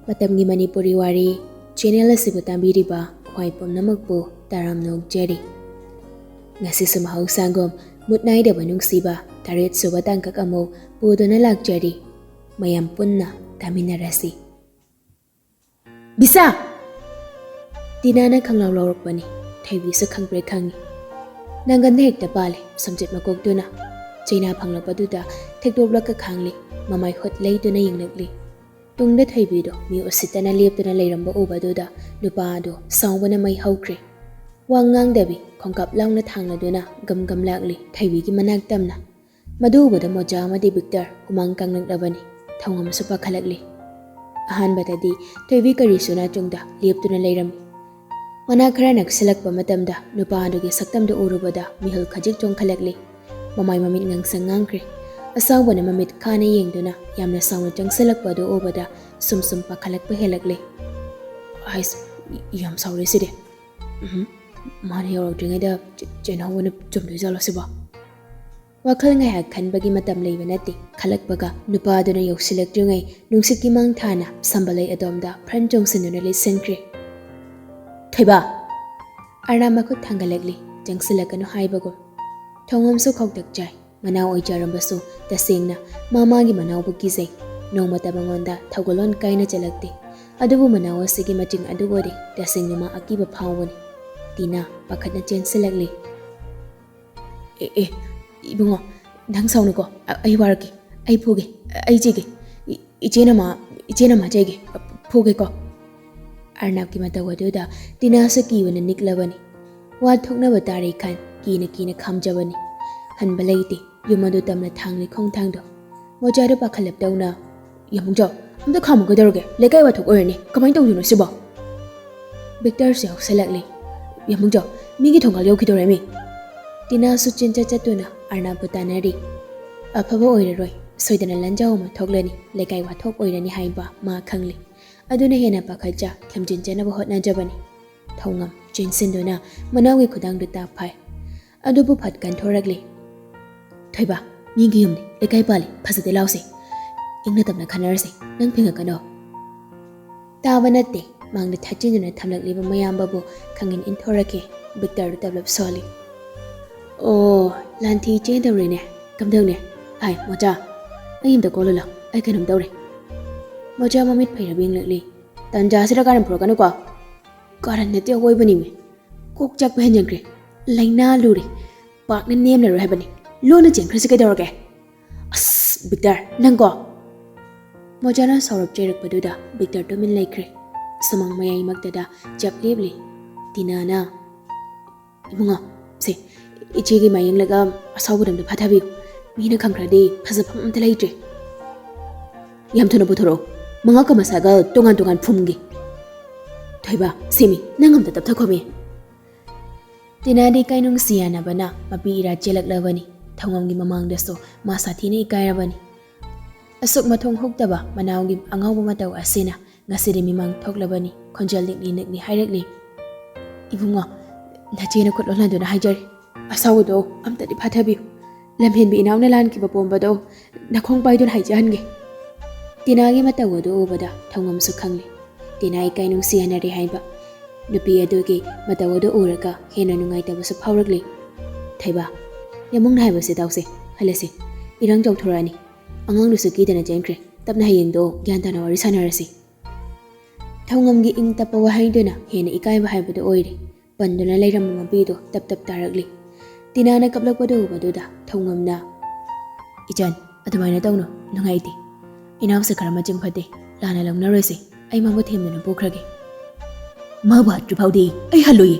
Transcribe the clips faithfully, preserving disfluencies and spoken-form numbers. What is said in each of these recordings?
ꯃꯇꯝꯒꯤ ꯃꯅꯤꯄꯨꯔꯤ ꯋꯥꯔꯤ ꯆꯦꯅꯦꯜ ꯑꯁꯤꯕꯨ ꯇꯥꯕꯤꯔꯤꯕ ꯈ꯭ꯋꯥꯏ ꯄꯨꯝꯅꯃꯛꯄꯨ ꯇꯔꯥꯝꯅ ꯑꯣꯛꯆꯔꯤ꯫ ꯉꯁꯤꯁꯨ ꯃꯍꯧꯁꯥꯒꯨꯝ ꯃꯨꯠ ꯅꯥꯏꯗꯕ ꯅꯨꯡꯁꯤꯕ ꯇꯔꯦꯠ ꯁꯨꯕ ꯇꯥꯡꯀꯛ ꯑꯃꯨꯛ ꯄꯨꯗꯨꯅ ꯂꯥꯛꯆꯔꯤ꯫ ꯃꯌꯥꯝ ꯄꯨꯟꯅ ꯇꯥꯃꯤꯟꯅꯔꯁꯤ꯫ "ꯕꯤꯁꯥ!" ꯇꯤꯅꯥꯅ ꯈꯪꯂꯥꯎ ꯂꯥꯎꯔꯛꯄꯅꯤ꯫ ꯊꯣꯏꯕꯤꯁꯨ ꯈꯪꯄ꯭ꯔꯦꯛ ꯈꯪꯉꯤ꯫ ꯅꯪꯒꯟꯗ ꯍꯦꯛꯇ ꯄꯥꯜꯂꯦ ꯁꯝꯆꯦꯠ ꯃꯀꯣꯛꯇꯨꯅ꯫ ꯆꯩꯅꯥ ꯐꯪꯂꯛꯄꯗꯨꯗ ꯊꯦꯛꯇꯣꯛꯂꯒ ꯈꯥꯡꯂꯤ꯫ ꯃꯃꯥꯏ ꯍꯨꯠ ꯂꯩꯗꯨꯅ ꯌꯦꯡꯂꯛꯂꯤ꯫ ꯇꯨꯡꯗ ꯊꯣꯏꯕꯤꯗꯣ ꯃꯤ ꯎꯁꯤꯠꯇꯅ ꯂꯦꯞꯇꯨꯅ ꯂꯩꯔꯝꯕ ꯎꯕꯗꯨꯗ ꯅꯨꯄꯥ ꯑꯗꯣ ꯁꯥꯎꯕꯅ ꯃꯩ ꯍꯧꯈ꯭ꯔꯦ꯫ ꯋꯥ ꯉꯥꯡꯗꯕꯤ ꯈꯣꯡꯀꯥꯞ ꯂꯥꯎꯅ ꯊꯥꯡꯂꯗꯨꯅ ꯒꯝ ꯒꯝ ꯂꯥꯛꯂꯤ ꯊꯣꯏꯕꯤꯒꯤ ꯃꯅꯥꯛ ꯇꯝꯅ꯫ ꯃꯗꯨ ꯎꯕꯗ ꯃꯣꯖꯥ ꯑꯃꯗꯤ ꯕꯤꯛꯇꯔ ꯍꯨꯃꯥꯡ ꯀꯥꯡꯂꯛꯂꯕꯅꯤ꯫ ꯊꯧꯉꯝꯁꯨ ꯄꯥꯈꯠꯂꯛꯂꯤ꯫ ꯑꯍꯥꯟꯕꯗꯗꯤ ꯊꯣꯏꯕꯤ ꯀꯔꯤꯁꯨ ꯅꯥꯆꯨꯡꯗ ꯂꯦꯞꯇꯨꯅ ꯂꯩꯔꯝꯃꯤ꯫ ꯃꯅꯥꯛ ꯈꯔ ꯅꯛꯁꯤꯜꯂꯛꯄ ꯃꯇꯝꯗ ꯅꯨꯄꯥ ꯑꯗꯨꯒꯤ ꯁꯛꯇꯝꯗꯨ ꯎꯔꯨꯕꯗ ꯃꯤꯍꯨꯜ ꯈꯖꯤꯛ ꯆꯣꯡꯈꯠꯂꯛꯂꯤ꯫ ꯃꯃꯥꯏ ꯃꯃꯤꯠ ꯉꯥꯡꯁꯪ ꯉꯥꯡꯈ꯭ꯔꯦ꯫ ꯑꯁꯥꯎꯕꯅ ꯃꯃꯤꯠ ꯈꯥꯅ ꯌꯦꯡꯗꯨꯅ ꯌꯥꯝꯅ ꯁꯥꯎꯅ ꯆꯪꯁꯤꯜꯂꯛꯄ ꯑꯗꯨ ꯎꯕꯗ ꯁꯨꯝ ꯁꯨꯝ ꯄꯥꯈꯠꯂꯛꯄ ꯍꯦꯜꯂꯛꯂꯦ꯫ "ꯑꯁ, ꯌꯥꯝ ꯁꯥꯎꯔꯦ ꯁꯤꯗꯤ꯫ ꯎꯝ, ꯃꯥꯅ ꯌꯧꯔꯛꯇ꯭ꯔꯤꯉꯩꯗ ꯆꯦ-, ꯆꯦꯟꯍꯧꯕꯅ ꯆꯨꯝꯗꯣꯏꯖꯥꯠꯂꯣ ꯁꯤꯕꯣ?" ꯋꯥꯈꯜ ꯉꯥꯏꯍꯥꯛ ꯈꯟꯕꯒꯤ ꯃꯇꯝ ꯂꯩꯕ ꯅꯠꯇꯦ꯫ ꯈꯜꯂꯛꯄꯒ ꯅꯨꯄꯥꯗꯨꯅ ꯌꯧꯁꯤꯜꯂꯛꯇ꯭ꯔꯤꯉꯩ ꯅꯨꯡꯁꯤꯠꯀꯤ ꯃꯥꯡ ꯊꯥꯅ ꯁꯝꯕꯂꯩ ꯑꯗꯣꯝꯗ ꯐ꯭ꯔꯟ ꯆꯣꯡꯁꯤꯟꯗꯨꯅ ꯂꯤꯠꯁꯤꯟꯈ꯭ꯔꯦ꯫ "ꯊꯣꯏꯕ!" ꯑꯔꯅꯥ ꯃꯈꯨꯠ ꯊꯥꯡꯒꯠꯂꯛꯂꯤ, ꯆꯪꯁꯤꯜꯂꯛꯀꯅꯨ ꯍꯥꯏꯕꯒꯨꯝ꯫ ꯊꯧꯉꯝꯁꯨ ꯈꯧꯇꯛ ꯆꯥꯏ꯫ ꯃꯅꯥꯎ ꯑꯣꯏꯖꯔꯝꯕꯁꯨ ꯇꯁꯦꯡꯅ ꯃꯥ ꯃꯥꯒꯤ ꯃꯅꯥꯎꯕꯨ ꯀꯤꯖꯩ꯫ ꯅꯣꯡꯃꯇ ꯃꯉꯣꯟꯗ ꯊꯧꯒꯜꯂꯣꯟ ꯀꯥꯏꯅ ꯆꯦꯜꯂꯛꯇꯦ꯫ ꯑꯗꯨꯕꯨ ꯃꯅꯥꯎ ꯑꯁꯤꯒꯤ ꯃꯆꯤꯡ ꯑꯗꯨꯕꯨꯗꯤ ꯇꯁꯦꯡꯅ ꯃꯥ ꯑꯀꯤꯕ ꯐꯥꯎꯕꯅꯤ꯫ ꯇꯤꯅꯥ ꯄꯥꯈꯠꯅ ꯆꯦꯟꯁꯤꯜꯂꯛꯂꯤ꯫ "ꯑꯦ, ꯑꯦ, ꯏꯕꯨꯡꯉꯣ, ꯅꯪ ꯁꯥꯎꯅꯨꯀꯣ꯫ ꯑ-, ꯑꯩ ꯋꯥꯔꯛꯀꯦ꯫ ꯑꯩ ꯐꯨꯒꯦ꯫ ꯑꯩ ꯆꯩꯒꯦ꯫ ꯏ-, ꯏꯆꯦꯅ ꯃꯥ, ꯏꯆꯦꯅ ꯃꯥ ꯆꯩꯒꯦ꯫ ꯐꯨꯒꯦꯀꯣ?" ꯑꯔꯅꯥꯞꯀꯤ ꯃꯇꯧ ꯑꯗꯨꯗ ꯇꯤꯅꯥꯁꯨ ꯀꯤꯕꯅ ꯅꯤꯛꯂꯕꯅꯤ꯫ ꯋꯥ ꯊꯣꯛꯅꯕ ꯇꯥꯔꯦ ꯈꯟ ꯀꯤꯅ ꯀꯤꯅ ꯈꯥꯝꯖꯕꯅꯤ꯫ ꯍꯟꯕ ꯂꯩꯇꯦ꯫ ꯌꯨꯝ ꯑꯗꯨ ꯇꯝꯅ ꯊꯥꯡꯂꯤ ꯈꯣꯡꯊꯥꯡꯗꯣ꯫ ꯃꯣꯖꯥꯗꯨ ꯄꯥꯈꯠꯂꯞ ꯇꯧꯅ, "ꯌꯥꯃꯨꯡꯖꯥꯎ, ꯑꯝꯇ ꯈꯥꯝꯃꯨ ꯀꯩꯗꯧꯔꯒꯦ? ꯂꯩꯀꯥꯏ ꯋꯥꯊꯣꯛ ꯑꯣꯏꯔꯅꯤ꯫ ꯀꯃꯥꯏꯅ ꯇꯧꯗꯣꯏꯅꯣ ꯁꯤꯕꯣ?" ꯕꯤꯛꯇꯔꯁꯨ ꯌꯥꯎꯁꯜꯂꯛꯂꯤ꯫ "ꯌꯥꯃꯨꯡꯖꯥꯎ, ꯃꯤꯒꯤ ꯊꯣꯡꯒꯥꯜ ꯌꯧꯈꯤꯗꯧꯔꯦ ꯃꯤ!" ꯇꯤꯅꯥꯁꯨ ꯆꯦꯟꯆꯠ ꯆꯠꯇꯨꯅ ꯑꯔꯅꯥꯞꯄꯨ ꯇꯥꯟꯅꯔꯤ꯫ ꯑꯐꯕ ꯑꯣꯏꯔꯔꯣꯏ꯫ ꯁꯣꯏꯗꯅ ꯂꯥꯟꯖꯥꯎ ꯑꯃ ꯊꯣꯛꯂꯅꯤ꯫ ꯂꯩꯀꯥꯏ ꯋꯥꯊꯣꯛ ꯑꯣꯏꯔꯅꯤ ꯍꯥꯏꯕ ꯃꯥ ꯈꯪꯂꯤ꯫ ꯑꯗꯨꯅ ꯍꯦꯟꯅ ꯄꯥꯈꯠꯆ ꯊꯦꯝꯖꯤꯟꯖꯅꯕ ꯍꯣꯠꯅꯖꯕꯅꯤ꯫ ꯊꯧꯉꯝ ꯆꯦꯟꯁꯤꯟꯗꯨꯅ ꯃꯅꯥꯎꯒꯤ ꯈꯨꯗꯥꯡꯗꯨ ꯇꯥꯞ ꯐꯥꯏ꯫ ꯑꯗꯨꯕꯨ ꯐꯠ ꯀꯟꯊꯣꯔꯛꯂꯤ꯫ "ꯊꯣꯏꯕ, ꯃꯤꯒꯤ ꯌꯨꯝꯅꯤ, ꯂꯩꯀꯥꯏ ꯄꯥꯜꯂꯤ, ꯐꯖꯗꯦ ꯂꯥꯎꯁꯦ꯫ ꯏꯪꯅ ꯇꯞꯅ ꯈꯟꯅꯔꯁꯦ, ꯅꯪ ꯐꯤꯡꯉꯛꯀꯅꯣ꯫" ꯇꯥꯕ ꯅꯠꯇꯦ, ꯃꯥꯡꯗ ꯊꯠꯆꯤꯟꯗꯨꯅ ꯊꯝꯂꯛꯂꯤꯕ ꯃꯌꯥꯝꯕꯕꯨ ꯈꯪꯏꯟ ꯏꯟꯊꯣꯔꯛꯈꯤ꯫ ꯕꯤꯛꯇꯔꯗꯨ ꯇꯞꯂꯞ ꯁꯣꯜꯂꯤ꯫ "ꯑꯣ, ꯂꯥꯟꯊꯤ ꯆꯦꯟꯗꯧꯔꯦꯅꯦ꯫ ꯀꯝꯗꯧꯅꯦ? ꯑꯥꯏ, ꯃꯣꯆꯥ, ꯑꯩ ꯑꯝꯇ ꯀꯣꯜꯂꯨ ꯂꯥꯎ, ꯑꯩ ꯀꯩꯅꯣꯝ ꯇꯧꯔꯦ꯫" ꯃꯣꯆꯥ ꯃꯃꯤꯠ ꯐꯩꯔꯕ ꯌꯦꯡꯂꯛꯂꯤ꯫ "ꯇꯟꯖꯥꯁꯤꯗ ꯀꯥꯔꯟ ꯄꯨꯔꯛꯀꯅꯨꯀꯣ꯫" "ꯀꯥꯔꯟ ꯅꯠꯇꯦ, ꯑꯋꯣꯏꯕꯅꯤꯃꯤ꯫ ꯀꯣꯛ ꯆꯥꯛꯄ ꯍꯦꯟꯖꯟꯈ꯭ꯔꯦ꯫ ꯂꯥꯏꯅꯥ ꯂꯨꯔꯦ꯫ ꯄꯥꯛꯅ ꯅꯦꯝꯂꯔꯣꯏ ꯍꯥꯏꯕꯅꯤ꯫ ꯂꯣꯟꯅ ꯆꯦꯟꯈ꯭ꯔꯁꯤ ꯀꯩꯗꯧꯔꯒꯦ?" "ꯑꯁ, ꯕꯤꯛꯇꯔ, ꯅꯪꯀꯣ!" ꯃꯣꯆꯥꯅ ꯁꯥꯎꯔꯞ ꯆꯩꯔꯛꯄꯗꯨꯗ ꯕꯤꯛꯇꯔ ꯇꯨꯃꯤꯟ ꯂꯩꯈ꯭ꯔꯦ꯫ ꯁꯨꯃꯥꯡ ꯃꯌꯥꯏꯃꯛꯇꯗ ꯆꯞ ꯂꯦꯞꯂꯤ꯫ ꯇꯤꯅꯥꯅ, "ꯏꯕꯨꯡꯉꯣ, ꯁꯦ, ꯏꯆꯦꯒꯤ ꯃꯥ ꯌꯦꯡꯂꯒ ꯑꯁꯥꯎꯕꯗꯣ ꯑꯝꯇ ꯐꯥꯊꯕꯤꯌꯨ꯫ ꯃꯤꯅ ꯈꯪꯈ꯭ꯔꯗꯤ ꯐꯖꯐꯝ ꯑꯝꯇ ꯂꯩꯇ꯭ꯔꯦ꯫ ꯌꯥꯝ ꯊꯨꯅ ꯄꯨꯊꯣꯔꯛꯑꯣ꯫ ꯃꯉꯛꯀ ꯃꯁꯥꯒ ꯇꯣꯉꯥꯟ ꯇꯣꯉꯥꯟ ꯐꯨꯝꯒꯦ꯫ ꯊꯣꯏꯕ, ꯁꯤꯃꯤ, ꯅꯪ ꯑꯝꯇ ꯇꯞꯊꯈꯣꯃꯤ꯫" ꯇꯤꯅꯥꯗꯤ ꯏꯀꯥꯏ ꯅꯨꯡꯁꯤ ꯌꯥꯅꯕꯅ ꯃꯄꯤ ꯏꯔꯥ ꯆꯦꯜꯂꯛꯂꯕꯅꯤ꯫ ꯊꯧꯉꯝꯒꯤ ꯃꯃꯥꯡꯗꯁꯨ ꯃꯥ ꯁꯥꯊꯤꯅ ꯏꯀꯥꯏꯔꯕꯅꯤ꯫ ꯑꯁꯨꯛ ꯃꯊꯣꯡ ꯍꯨꯛꯇꯕ ꯃꯅꯥꯎꯒꯤ ꯑꯉꯥꯎꯕ ꯃꯇꯧ ꯑꯁꯤꯅ ꯉꯁꯤꯗꯤ ꯃꯤꯃꯥꯡ ꯊꯣꯛꯂꯕꯅꯤ꯫ ꯈꯣꯟꯖꯦꯜ ꯅꯤꯛꯂꯤ ꯅꯤꯛꯂꯤ ꯍꯥꯏꯔꯛꯂꯤ, "ꯏꯕꯨꯡꯉꯣ, ꯅꯆꯦꯅ ꯈꯨꯠ ꯂꯣꯜꯍꯟꯗꯨꯅ ꯍꯥꯏꯖꯔꯤ꯫ ꯑꯁꯥꯎꯕꯗꯣ ꯑꯝꯇꯗꯤ ꯐꯥꯊꯕꯤꯌꯨ꯫ ꯂꯝꯍꯦꯟꯕꯤ ꯏꯅꯥꯎꯅ ꯂꯥꯟꯈꯤꯕ ꯄꯣꯝꯕꯗꯣ ꯅꯈꯣꯡ ꯄꯥꯏꯗꯨꯅ ꯍꯥꯏꯖꯍꯟꯒꯦ꯫" ꯇꯤꯅꯥꯒꯤ ꯃꯇꯧ ꯑꯗꯨ ꯎꯕꯗ ꯊꯧꯉꯝꯁꯨ ꯈꯪꯂꯤ꯫ ꯇꯤꯅꯥ ꯏꯀꯥꯏ ꯅꯨꯡꯁꯤ ꯌꯥꯅꯔꯦ ꯍꯥꯏꯕ꯫ ꯅꯨꯄꯤ ꯑꯗꯨꯒꯤ ꯃꯇꯧ ꯑꯗꯨ ꯎꯔꯒ ꯍꯦꯟꯅ ꯅꯨꯡꯉꯥꯏꯇꯕꯁꯨ ꯐꯥꯎꯔꯛꯂꯤ꯫ "ꯊꯣꯏꯕ, ꯌꯥꯝꯕꯨꯡꯅ ꯍꯥꯏꯕꯁꯤ ꯇꯥꯎꯁꯦ, ꯍꯜꯂꯁꯤ꯫ ꯏꯔꯥꯡ ꯆꯥꯎꯊꯣꯔꯛꯑꯅꯤ꯫ ꯑꯉꯥꯡꯗꯨꯁꯨ ꯀꯤꯗꯅ ꯆꯦꯟꯈ꯭ꯔꯦ꯫ ꯇꯞꯅ ꯍꯌꯦꯡꯗꯣ ꯒ꯭ꯌꯥꯟ ꯇꯥꯅ ꯋꯥꯔꯤ ꯁꯥꯟꯅꯔꯁꯤ꯫" ꯊꯧꯉꯝꯒꯤ ꯏꯪ ꯇꯞꯄ ꯋꯥꯍꯩꯗꯨꯅ ꯍꯦꯟꯅ ꯏꯀꯥꯏꯕ ꯍꯥꯏꯕꯗꯨ ꯑꯣꯏꯔꯦ꯫ ꯄꯟꯗꯨꯅ ꯂꯩꯔꯝꯕ ꯃꯄꯤꯗꯨ ꯇꯞ ꯇꯞ ꯇꯥꯔꯛꯂꯤ꯫ ꯇꯤꯅꯥꯅ ꯀꯞꯂꯛꯄꯗꯨ ꯎꯕꯗꯨꯗ ꯊꯧꯉꯝꯅ, "ꯏꯆꯟ, ꯑꯗꯨꯃꯥꯏꯅ ꯇꯧꯅꯨ, ꯅꯨꯡꯉꯥꯏꯇꯦ꯫ ꯏꯅꯥꯎꯁꯦ ꯈꯔ ꯃꯆꯤꯡ ꯐꯠꯇꯦ, ꯂꯥꯟꯅ ꯂꯧꯅꯔꯣꯏꯁꯦ꯫ ꯑꯩ ꯃꯥꯕꯨ ꯊꯦꯝꯗꯨꯅ ꯄꯨꯈ꯭ꯔꯒꯦ꯫" "ꯃꯥꯕꯨ ꯍꯥꯠꯇ꯭ꯔꯤ ꯐꯥꯎꯗꯤ ꯑꯩ ꯍꯜꯂꯨꯏ꯫"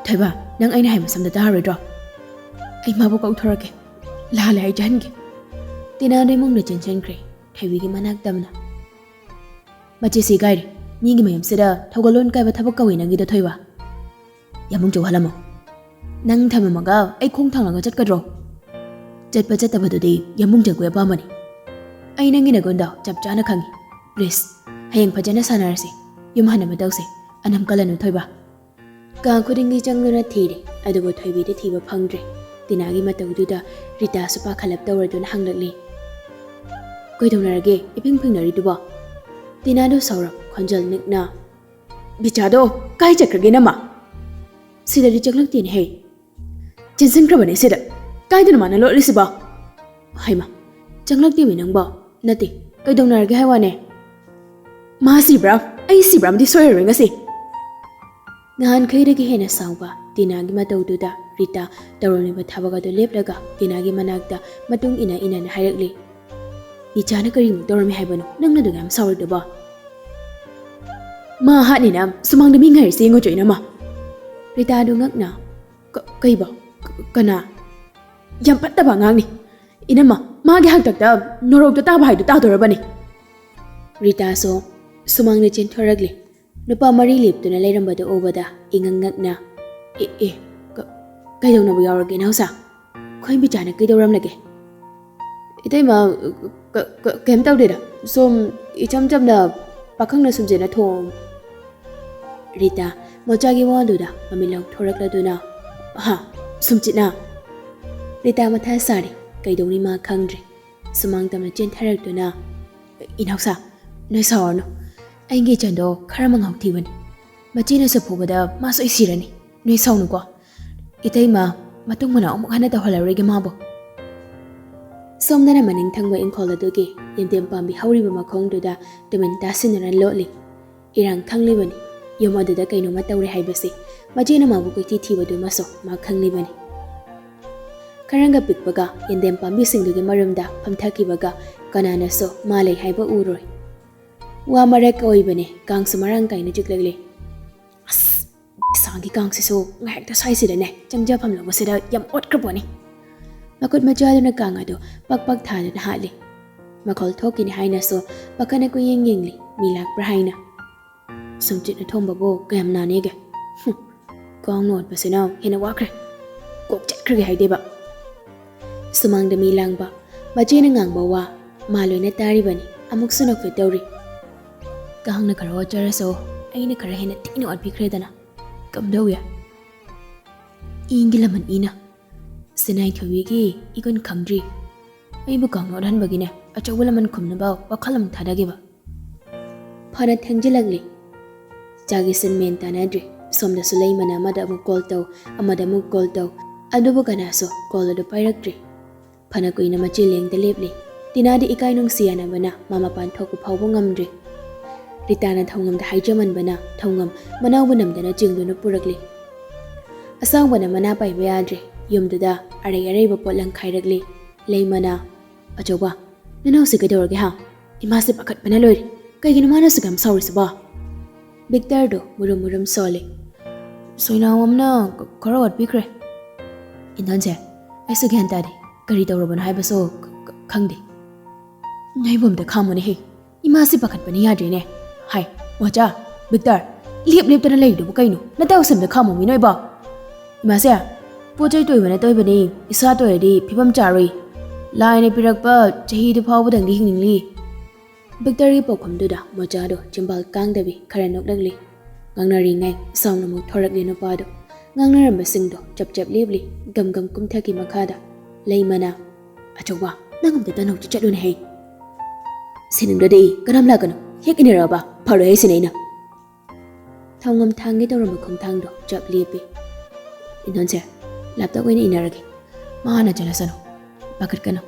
"ꯊꯣꯏꯕ, ꯅꯪ ꯑꯩꯅ ꯍꯥꯏꯕ ꯁꯝꯗ ꯇꯥꯔꯣꯏꯗ꯭ꯔꯣ? ꯑꯩ ꯃꯥꯕꯨ ꯀꯧꯊꯣꯔꯛꯀꯦ, ꯂꯥꯜꯂꯦ ꯍꯥꯏꯖꯍꯟꯒꯦ꯫" ꯇꯤꯅꯥꯗ ꯏꯃꯨꯡꯗ ꯆꯦꯟꯁꯤꯟꯈ꯭ꯔꯦ꯫ ꯊꯣꯏꯕꯤꯒꯤ ꯃꯅꯥꯛ ꯇꯝꯅ, "ꯃꯆꯦꯁꯤ ꯏꯀꯥꯏꯔꯦ꯫ ꯃꯤꯒꯤ ꯃꯌꯨꯝꯁꯤꯗ ꯊꯧꯒꯜꯂꯣꯟ ꯀꯥꯏꯕ ꯊꯕꯛ ꯀꯧꯏ ꯅꯪꯒꯤꯗꯣ, ꯊꯣꯏꯕ꯫ ꯌꯥꯝꯕꯨꯡ ꯆꯧꯍꯜꯂꯝꯃꯣ꯫ ꯅꯪ ꯊꯝꯃꯝꯃꯒ ꯑꯩ ꯈꯣꯡ ꯊꯥꯡꯂꯒ ꯆꯠꯀꯗ꯭ꯔꯣ?" ꯆꯠꯄ ꯆꯠꯇꯕꯗꯨꯗꯤ ꯌꯥꯝꯕꯨꯡ ꯖꯒꯣꯏ ꯑꯄꯥꯝꯕꯅꯤ꯫ ꯑꯩ ꯅꯪꯒꯤ ꯅꯒꯨꯟꯗꯣ ꯆꯞ ꯆꯥꯅ ꯈꯪꯉꯤ꯫ ꯄ꯭ꯂꯤꯖ, ꯍꯌꯦꯡ ꯐꯖꯅ ꯁꯥꯟꯅꯔꯁꯤ꯫ ꯌꯨꯝ ꯍꯟꯅꯕ ꯇꯧꯁꯦ꯫ ꯑꯅꯝ ꯀꯜꯂꯅꯨ, ꯊꯣꯏꯕ꯫ ꯀꯥ ꯈꯨꯗꯤꯡꯒꯤ ꯆꯪꯗꯨꯅ ꯊꯤꯔꯦ, ꯑꯗꯨꯕꯨ ꯊꯣꯏꯕꯤꯗꯤ ꯊꯤꯕ ꯐꯪꯗ꯭ꯔꯦ꯫ ꯇꯤꯅꯥꯒꯤ ꯃꯇꯧꯗꯨꯗ ꯔꯤꯇꯥꯁꯨ ꯄꯥꯈꯠꯂꯞ ꯇꯧꯔꯗꯨꯅ ꯍꯪꯂꯛꯂꯤ, "ꯀꯩꯗꯧꯅꯔꯒꯦ, ꯏꯐꯤꯡ ꯐꯤꯡꯅꯔꯤꯗꯨꯕꯣ?" ꯇꯤꯅꯥꯗꯣ ꯁꯥꯎꯔꯞ ꯈꯣꯟꯖꯦꯜ ꯅꯤꯛꯅ, "ꯕꯤꯆꯥꯗꯣ ꯀꯥꯏ ꯆꯠꯈ꯭ꯔꯒꯦ ꯅꯃ? ꯁꯤꯗꯗꯤ ꯆꯪꯂꯛꯇꯦꯅꯦꯍꯦ꯫ ꯆꯦꯟꯁꯤꯟꯈ꯭ꯔꯕꯅꯦ ꯁꯤꯗ꯫ ꯀꯥꯏꯗꯅꯣ ꯃꯥꯅ ꯂꯣꯠꯂꯤꯁꯤꯕꯣ? ꯍꯩꯃ, ꯆꯪꯂꯛꯇꯦꯃꯤ ꯅꯪꯕꯣ꯫ ꯅꯠꯇꯦ, ꯀꯩꯗꯧꯅꯔꯒꯦ ꯍꯥꯏ ꯋꯥꯅꯦ? ꯃꯥ ꯁꯤꯕ꯭ꯔꯥ? ꯑꯩ ꯁꯤꯕ꯭ꯔꯥ ꯑꯃꯗꯤ ꯁꯣꯏꯔꯔꯣꯏ ꯉꯁꯤ꯫" ꯅꯍꯥꯟꯈꯩꯗꯒꯤ ꯍꯦꯟꯅ ꯁꯥꯎꯕ ꯇꯤꯅꯥꯒꯤ ꯃꯇꯧꯗꯨꯗ ꯔꯤꯇꯥ ꯇꯧꯔꯝꯂꯤꯕ ꯊꯕꯛ ꯑꯗꯨ ꯂꯦꯞꯂꯒ ꯇꯤꯅꯥꯒꯤ ꯃꯅꯥꯛꯇ ꯃꯇꯨꯡ ꯏꯟꯅ ꯏꯟꯅꯅ ꯍꯥꯏꯔꯛꯂꯤ, "ꯏꯆꯥꯅ ꯀꯔꯤꯃꯨꯛ ꯇꯧꯔꯝꯃꯤ ꯍꯥꯏꯕꯅꯣ ꯅꯪꯅ ꯑꯗꯨꯛ ꯌꯥꯝ ꯁꯥꯎꯔꯤꯗꯨꯕꯣ?" "ꯃꯥ ꯍꯥꯠꯅꯤꯅ ꯁꯨꯃꯥꯡꯗ ꯃꯤ ꯉꯥꯏꯔꯤꯁꯦ ꯌꯦꯡꯉꯨꯆꯣ ꯏꯅꯝꯃ꯫" ꯔꯤꯇꯥꯗꯨ ꯉꯛꯅ, "ꯀ-, ꯀꯩꯕꯣ? ꯀ-, ꯀꯅꯥ? ꯌꯥꯝ ꯐꯠꯇꯕ ꯑꯉꯥꯡꯅꯤ꯫ ꯏꯅꯝꯃ, ꯃꯥꯒꯤ ꯍꯥꯛꯇꯛꯇ ꯅꯣꯔꯣꯛꯇ ꯇꯥꯕ ꯍꯥꯏꯗꯨ ꯇꯥꯗꯣꯔꯕꯅꯤ꯫" ꯔꯤꯇꯥꯁꯨ ꯁꯨꯃꯥꯡꯗ ꯆꯦꯟꯊꯣꯔꯛꯂꯤ꯫ ꯅꯨꯄꯥ ꯃꯔꯤ ꯂꯦꯞꯇꯨꯅ ꯂꯩꯔꯝꯕꯗꯨ ꯎꯕꯗ ꯏꯉꯛ ꯉꯛꯅ, "ꯑꯦ, ꯑꯦ, ꯀ-, ꯀꯩꯗꯧꯅꯕ ꯌꯥꯎꯔꯒꯦ ꯏꯅꯥꯎꯁꯥ? ꯈꯣꯏ ꯕꯤꯆꯥꯅ ꯀꯩꯗꯧꯔꯝꯂꯒꯦ?" "ꯏꯇꯩꯃ, ꯀ-, ꯀ-, ꯀꯩꯝ ꯇꯧꯗꯦꯗ꯫ ꯁꯨꯝ ꯏꯆꯝ ꯆꯝꯅ ꯄꯥꯈꯪꯅ ꯁꯨꯝ ꯆꯦꯟꯅ ꯊꯣꯡ-" ꯔꯤꯇꯥ ꯃꯣꯆꯥꯒꯤ ꯋꯥꯗꯨꯗ ꯃꯃꯤꯠ ꯂꯧꯊꯣꯔꯛꯂꯗꯨꯅ, "ꯍꯥ? ꯁꯨꯝꯆꯤꯠꯅ?" ꯔꯤꯇꯥ ꯃꯊꯥ ꯁꯥꯔꯦ꯫ ꯀꯩꯗꯧꯅꯤ ꯃꯥ ꯈꯪꯗ꯭ꯔꯦ꯫ ꯁꯨꯃꯥꯡ ꯇꯝꯅ ꯆꯦꯟꯊꯔꯛꯇꯨꯅ, "ꯏꯅꯥꯎꯁꯥ, ꯅꯣꯏ ꯁꯥꯎꯔꯅꯨ꯫ ꯑꯩꯒꯤ ꯏꯆꯟꯗꯣ ꯈꯔ ꯃꯉꯥꯎ ꯊꯤꯕꯅꯤ꯫ ꯃꯆꯦꯅꯁꯨ ꯐꯨꯕꯗ ꯃꯥ ꯁꯣꯏ ꯁꯤꯔꯅꯤ꯫ ꯅꯣꯏ ꯁꯥꯎꯅꯨꯀꯣ꯫ ꯏꯇꯩꯃ, ꯃꯇꯨꯡ ꯃꯅꯥꯎ ꯑꯃꯨꯛ ꯍꯟꯅ ꯇꯧꯍꯜꯂꯔꯣꯏꯒꯦ ꯃꯥꯕꯨ꯫" ꯁꯣꯝꯗꯅ ꯃꯅꯤꯡ ꯊꯪꯕ ꯏꯪꯈꯣꯜ ꯑꯗꯨꯒꯤ ꯌꯦꯟꯗꯦꯝ ꯄꯥꯝꯕꯤ ꯍꯧꯔꯤꯕ ꯃꯈꯣꯡꯗꯨꯗ ꯇꯨꯃꯤꯟ ꯇꯥꯁꯤꯟꯅꯅ ꯂꯣꯠꯂꯤ꯫ ꯏꯔꯥꯡ ꯈꯪꯂꯤꯕꯅꯤ꯫ ꯌꯨꯝ ꯑꯗꯨꯗ ꯀꯩꯅꯣꯝꯃ ꯇꯧꯔꯦ ꯍꯥꯏꯕꯁꯤ ꯃꯆꯦꯅ ꯃꯥꯕꯨ ꯀꯣꯏꯊꯤ ꯊꯤꯕꯗꯨꯃꯁꯨ ꯃꯥ ꯈꯪꯂꯤꯕꯅꯤ꯫ ꯈꯔꯪꯒ ꯄꯤꯛꯄꯒ ꯌꯦꯟꯗꯦꯝ ꯄꯥꯝꯕꯤꯁꯤꯡꯗꯨꯒꯤ ꯃꯔꯨꯝꯗ ꯐꯝꯊꯈꯤꯕꯒ ꯀꯅꯥꯅꯁꯨ ꯃꯥ ꯂꯩ ꯍꯥꯏꯕ ꯎꯔꯣꯏ꯫ ꯋꯥ ꯃꯔꯛ ꯑꯣꯏꯕꯅꯤ, ꯀꯥꯡꯁꯨ ꯃꯔꯥꯡ ꯀꯥꯏꯅ ꯆꯤꯛꯂꯛꯂꯤ꯫ ꯑꯁ! ꯁꯥꯒꯤ ꯀꯥꯡꯁꯤꯁꯨ ꯉꯥꯏꯍꯥꯛꯇ ꯁ꯭ꯋꯥꯏꯁꯤꯗꯅꯦ ꯆꯪꯖꯐꯝ ꯂꯧꯕꯁꯤꯗ ꯌꯥꯝ ꯑꯣꯠꯈ꯭ꯔꯄꯣꯠꯅꯤ꯫ ꯃꯈꯨꯠ ꯃꯆꯥꯗꯨꯅ ꯀꯥꯡ ꯑꯗꯨ ꯄꯛ ꯄꯛ ꯊꯥꯗꯨꯅ ꯍꯥꯠꯂꯤ꯫ ꯃꯈꯣꯜ ꯊꯣꯛꯈꯤꯅꯤ ꯍꯥꯏꯅꯁꯨ ꯄꯥꯈꯠꯅ ꯀꯨꯌꯦꯡ ꯌꯦꯡꯂꯤ, ꯃꯤ ꯂꯥꯛꯄ꯭ꯔꯥ ꯍꯥꯏꯅ꯫ ꯁꯨꯝꯆꯤꯠꯅ ꯊꯣꯝꯕꯕꯨ ꯀꯌꯥꯝ ꯅꯥꯅꯦꯒꯦ? ꯍꯨꯝ, ꯀꯥꯡꯅ ꯑꯣꯠꯄꯁꯤꯅ ꯍꯦꯟꯅ ꯋꯥꯈ꯭ꯔꯦ꯫ ꯀꯣꯛ ꯆꯠꯈ꯭ꯔꯒꯦ ꯍꯥꯏꯗꯦꯕ꯫ ꯁꯨꯃꯥꯡꯗ ꯃꯤ ꯂꯥꯡꯕ, ꯃꯆꯦꯅ ꯉꯥꯡꯕ ꯋꯥ ꯃꯥ ꯂꯣꯏꯅ ꯇꯥꯔꯤꯕꯅꯤ꯫ ꯑꯃꯨꯛꯁꯨ ꯅꯣꯛꯐꯦꯠ ꯇꯧꯔꯤ꯫ ꯀꯥꯡꯅ ꯈꯔ ꯑꯣꯠꯆꯔꯁꯨ ꯑꯩꯅ ꯈꯔ ꯍꯦꯟꯅ ꯊꯤꯅ ꯑꯣꯠꯄꯤꯈ꯭ꯔꯦꯗꯅ꯫ ꯀꯝꯗꯧꯏ? ꯏꯒꯤ ꯂꯃꯟ ꯏꯅ꯫ ꯁꯤꯅꯥꯏꯊꯣꯏꯕꯤꯒꯤ ꯏꯒꯨꯟ ꯈꯪꯗ꯭ꯔꯤ꯫ ꯑꯩꯕꯨ ꯀꯥꯡꯅ ꯑꯣꯠꯍꯟꯕꯒꯤꯅꯦ ꯑꯆꯧꯕ ꯂꯃꯟ ꯈꯨꯝꯅꯕ ꯋꯥꯈꯜ ꯑꯃ ꯊꯥꯗꯈꯤꯕ꯫ ꯐꯅ ꯊꯦꯡꯖꯤꯜꯂꯛꯂꯤ꯫ ꯆꯥꯒꯤ ꯁꯤꯟ ꯃꯦꯟ ꯇꯥꯟꯅꯗ꯭ꯔꯤ꯫ ꯁꯣꯝꯗꯁꯨ ꯂꯩꯃꯅ ꯑꯃꯗ ꯑꯃꯨꯛ ꯀꯣꯜ ꯇꯧ, ꯑꯃꯗ ꯑꯃꯨꯛ ꯀꯣꯜ ꯇꯧ, ꯑꯗꯨꯕꯨ ꯀꯅꯥꯁꯨ ꯀꯣꯜ ꯑꯗꯨ ꯄꯥꯏꯔꯛꯇ꯭ꯔꯤ꯫ ꯐꯅ ꯀꯨꯏꯅ ꯃꯆꯦ ꯂꯦꯡꯗ ꯂꯦꯞꯂꯤ꯫ ꯇꯤꯅꯥꯗꯤ ꯏꯀꯥꯏ ꯅꯨꯡꯁꯤ ꯌꯥꯅꯕꯅ ꯃꯥ ꯃꯄꯥꯟ ꯊꯣꯛꯄ ꯐꯥꯎꯕ ꯉꯝꯗ꯭ꯔꯤ꯫ ꯔꯤꯇꯥꯅ ꯊꯧꯉꯝꯗ ꯍꯥꯏꯖꯃꯟꯕꯅ ꯊꯧꯉꯝ ꯃꯅꯥꯎꯕꯨ ꯅꯝꯗꯅ ꯆꯤꯡꯗꯨꯅ ꯄꯨꯔꯛꯂꯤ꯫ ꯑꯁꯥꯎꯕꯅ ꯃꯅꯥ ꯄꯥꯏꯕ ꯌꯥꯗ꯭ꯔꯦ꯫ ꯌꯨꯝꯗꯨꯗ ꯑꯔꯩ ꯑꯔꯩꯕ ꯄꯣꯠ ꯂꯪꯈꯥꯏꯔꯛꯂꯤ꯫ ꯂꯩꯃꯅ, "ꯑꯆꯧꯕ, ꯅꯅꯥꯎꯁꯤ ꯀꯩꯗꯧꯔꯒꯦ ꯍꯥ? ꯏꯃꯥꯁꯦ ꯄꯥꯈꯠꯄꯅ ꯂꯣꯏꯔꯦ꯫ ꯀꯩꯒꯤꯅꯣ ꯃꯥꯅ ꯑꯁꯨꯛ ꯌꯥꯝ ꯁꯥꯎꯔꯤꯁꯤꯕꯣ?" ꯚꯤꯛꯇꯔꯗꯣ ꯃꯨꯔꯨꯝ ꯃꯨꯔꯨꯝ ꯁꯣꯜꯂꯤ꯫ "ꯁꯣꯏꯅꯥꯎ ꯑꯃꯅ ꯈꯔ ꯋꯥꯠꯄꯤꯈ꯭ꯔꯦ꯫ ꯏꯟꯗꯣꯟꯁꯦ, ꯑꯩꯁꯨ ꯒ꯭ꯌꯥꯟ ꯇꯥꯗꯦ꯫ ꯀꯔꯤ ꯇꯧꯔꯕꯅꯣ ꯍꯥꯏꯕꯁꯨ ꯈꯪꯗꯦ꯫ ꯅꯣꯏꯕꯨ ꯑꯝꯇ ꯈꯥꯝꯃꯨꯅꯦꯍꯦ꯫ ꯏꯃꯥꯁꯤ ꯄꯥꯈꯠꯄꯅ ꯌꯥꯗ꯭ꯔꯦꯅꯦ꯫ ꯍꯥꯏ, ꯃꯣꯆꯥ, ꯚꯤꯛꯇꯔ, ꯂꯦꯞ ꯂꯦꯞꯇꯅ ꯂꯩꯔꯤꯗꯨꯕꯨ ꯀꯩꯅꯣ? ꯅꯇꯥꯎꯁꯦ ꯑꯝꯇ ꯈꯥꯝꯃꯣꯃꯤ ꯅꯣꯏꯕꯣ꯫ ꯏꯃꯥꯁꯦ, ꯄꯣꯠ ꯆꯩ ꯇꯣꯏꯕꯅ ꯇꯣꯏꯕꯅꯤ꯫ ꯏꯁꯥ ꯇꯣꯏꯔꯗꯤ ꯐꯤꯕꯝ ꯆꯥꯔꯣꯏ꯫ ꯂꯥꯏꯅ ꯄꯤꯔꯛꯄ ꯆꯍꯤꯗꯨ ꯐꯥꯎꯕꯗꯪꯗꯤ ꯍꯤꯡꯅꯤꯡꯂꯤ꯫" ꯚꯤꯛꯇꯔꯒꯤ ꯄꯥꯎꯈꯨꯝꯗꯨꯗ ꯃꯣꯆꯥꯗꯣ ꯆꯤꯝꯕꯥꯜ ꯀꯥꯡꯗꯕꯤ ꯈꯔ ꯅꯣꯛꯂꯛꯂꯤ꯫ ꯉꯥꯡꯅꯔꯤꯉꯩ ꯁꯥꯎꯅ ꯑꯃꯨꯛ ꯊꯣꯔꯛꯂꯤ ꯅꯨꯄꯥꯗꯣ꯫ ꯉꯥꯡꯅꯔꯝꯕꯁꯤꯡꯗꯣ ꯆꯞ ꯆꯞ ꯂꯦꯞꯂꯤ, ꯒꯝ ꯒꯝ ꯀꯨꯝꯊꯈꯤ ꯃꯈꯥꯗ꯫ ꯂꯩꯃꯅ, "ꯑꯆꯧꯕ, ꯅꯪ ꯑꯝꯇ ꯇꯅꯧ ꯆꯠꯂꯨꯅꯦ ꯍꯩ꯫ ꯁꯤꯅꯤꯡꯗ꯭ꯔꯗꯤ ꯀꯅꯥꯝ ꯂꯥꯛꯀꯅꯨ, ꯍꯦꯛ ꯏꯟꯅꯔꯛꯑꯕ ꯐꯔꯣꯏ ꯍꯥꯏꯁꯤꯅꯦ ꯑꯩꯅ꯫" ꯊꯧꯉꯝ ꯊꯥꯡꯒꯦ ꯇꯧꯔꯝꯕ ꯈꯣꯡꯊꯥꯡꯗꯣ ꯆꯞ ꯂꯦꯞꯄꯤ꯫ "ꯏꯟꯗꯣꯟꯁꯦ, ꯂꯥꯞꯇꯛ ꯑꯣꯏꯅ ꯏꯟꯅꯔꯒꯦ꯫ ꯃꯥ ꯍꯥꯟꯅ ꯆꯠꯂꯁꯅꯨ꯫ ꯄꯥꯈꯠꯀꯅꯨ꯫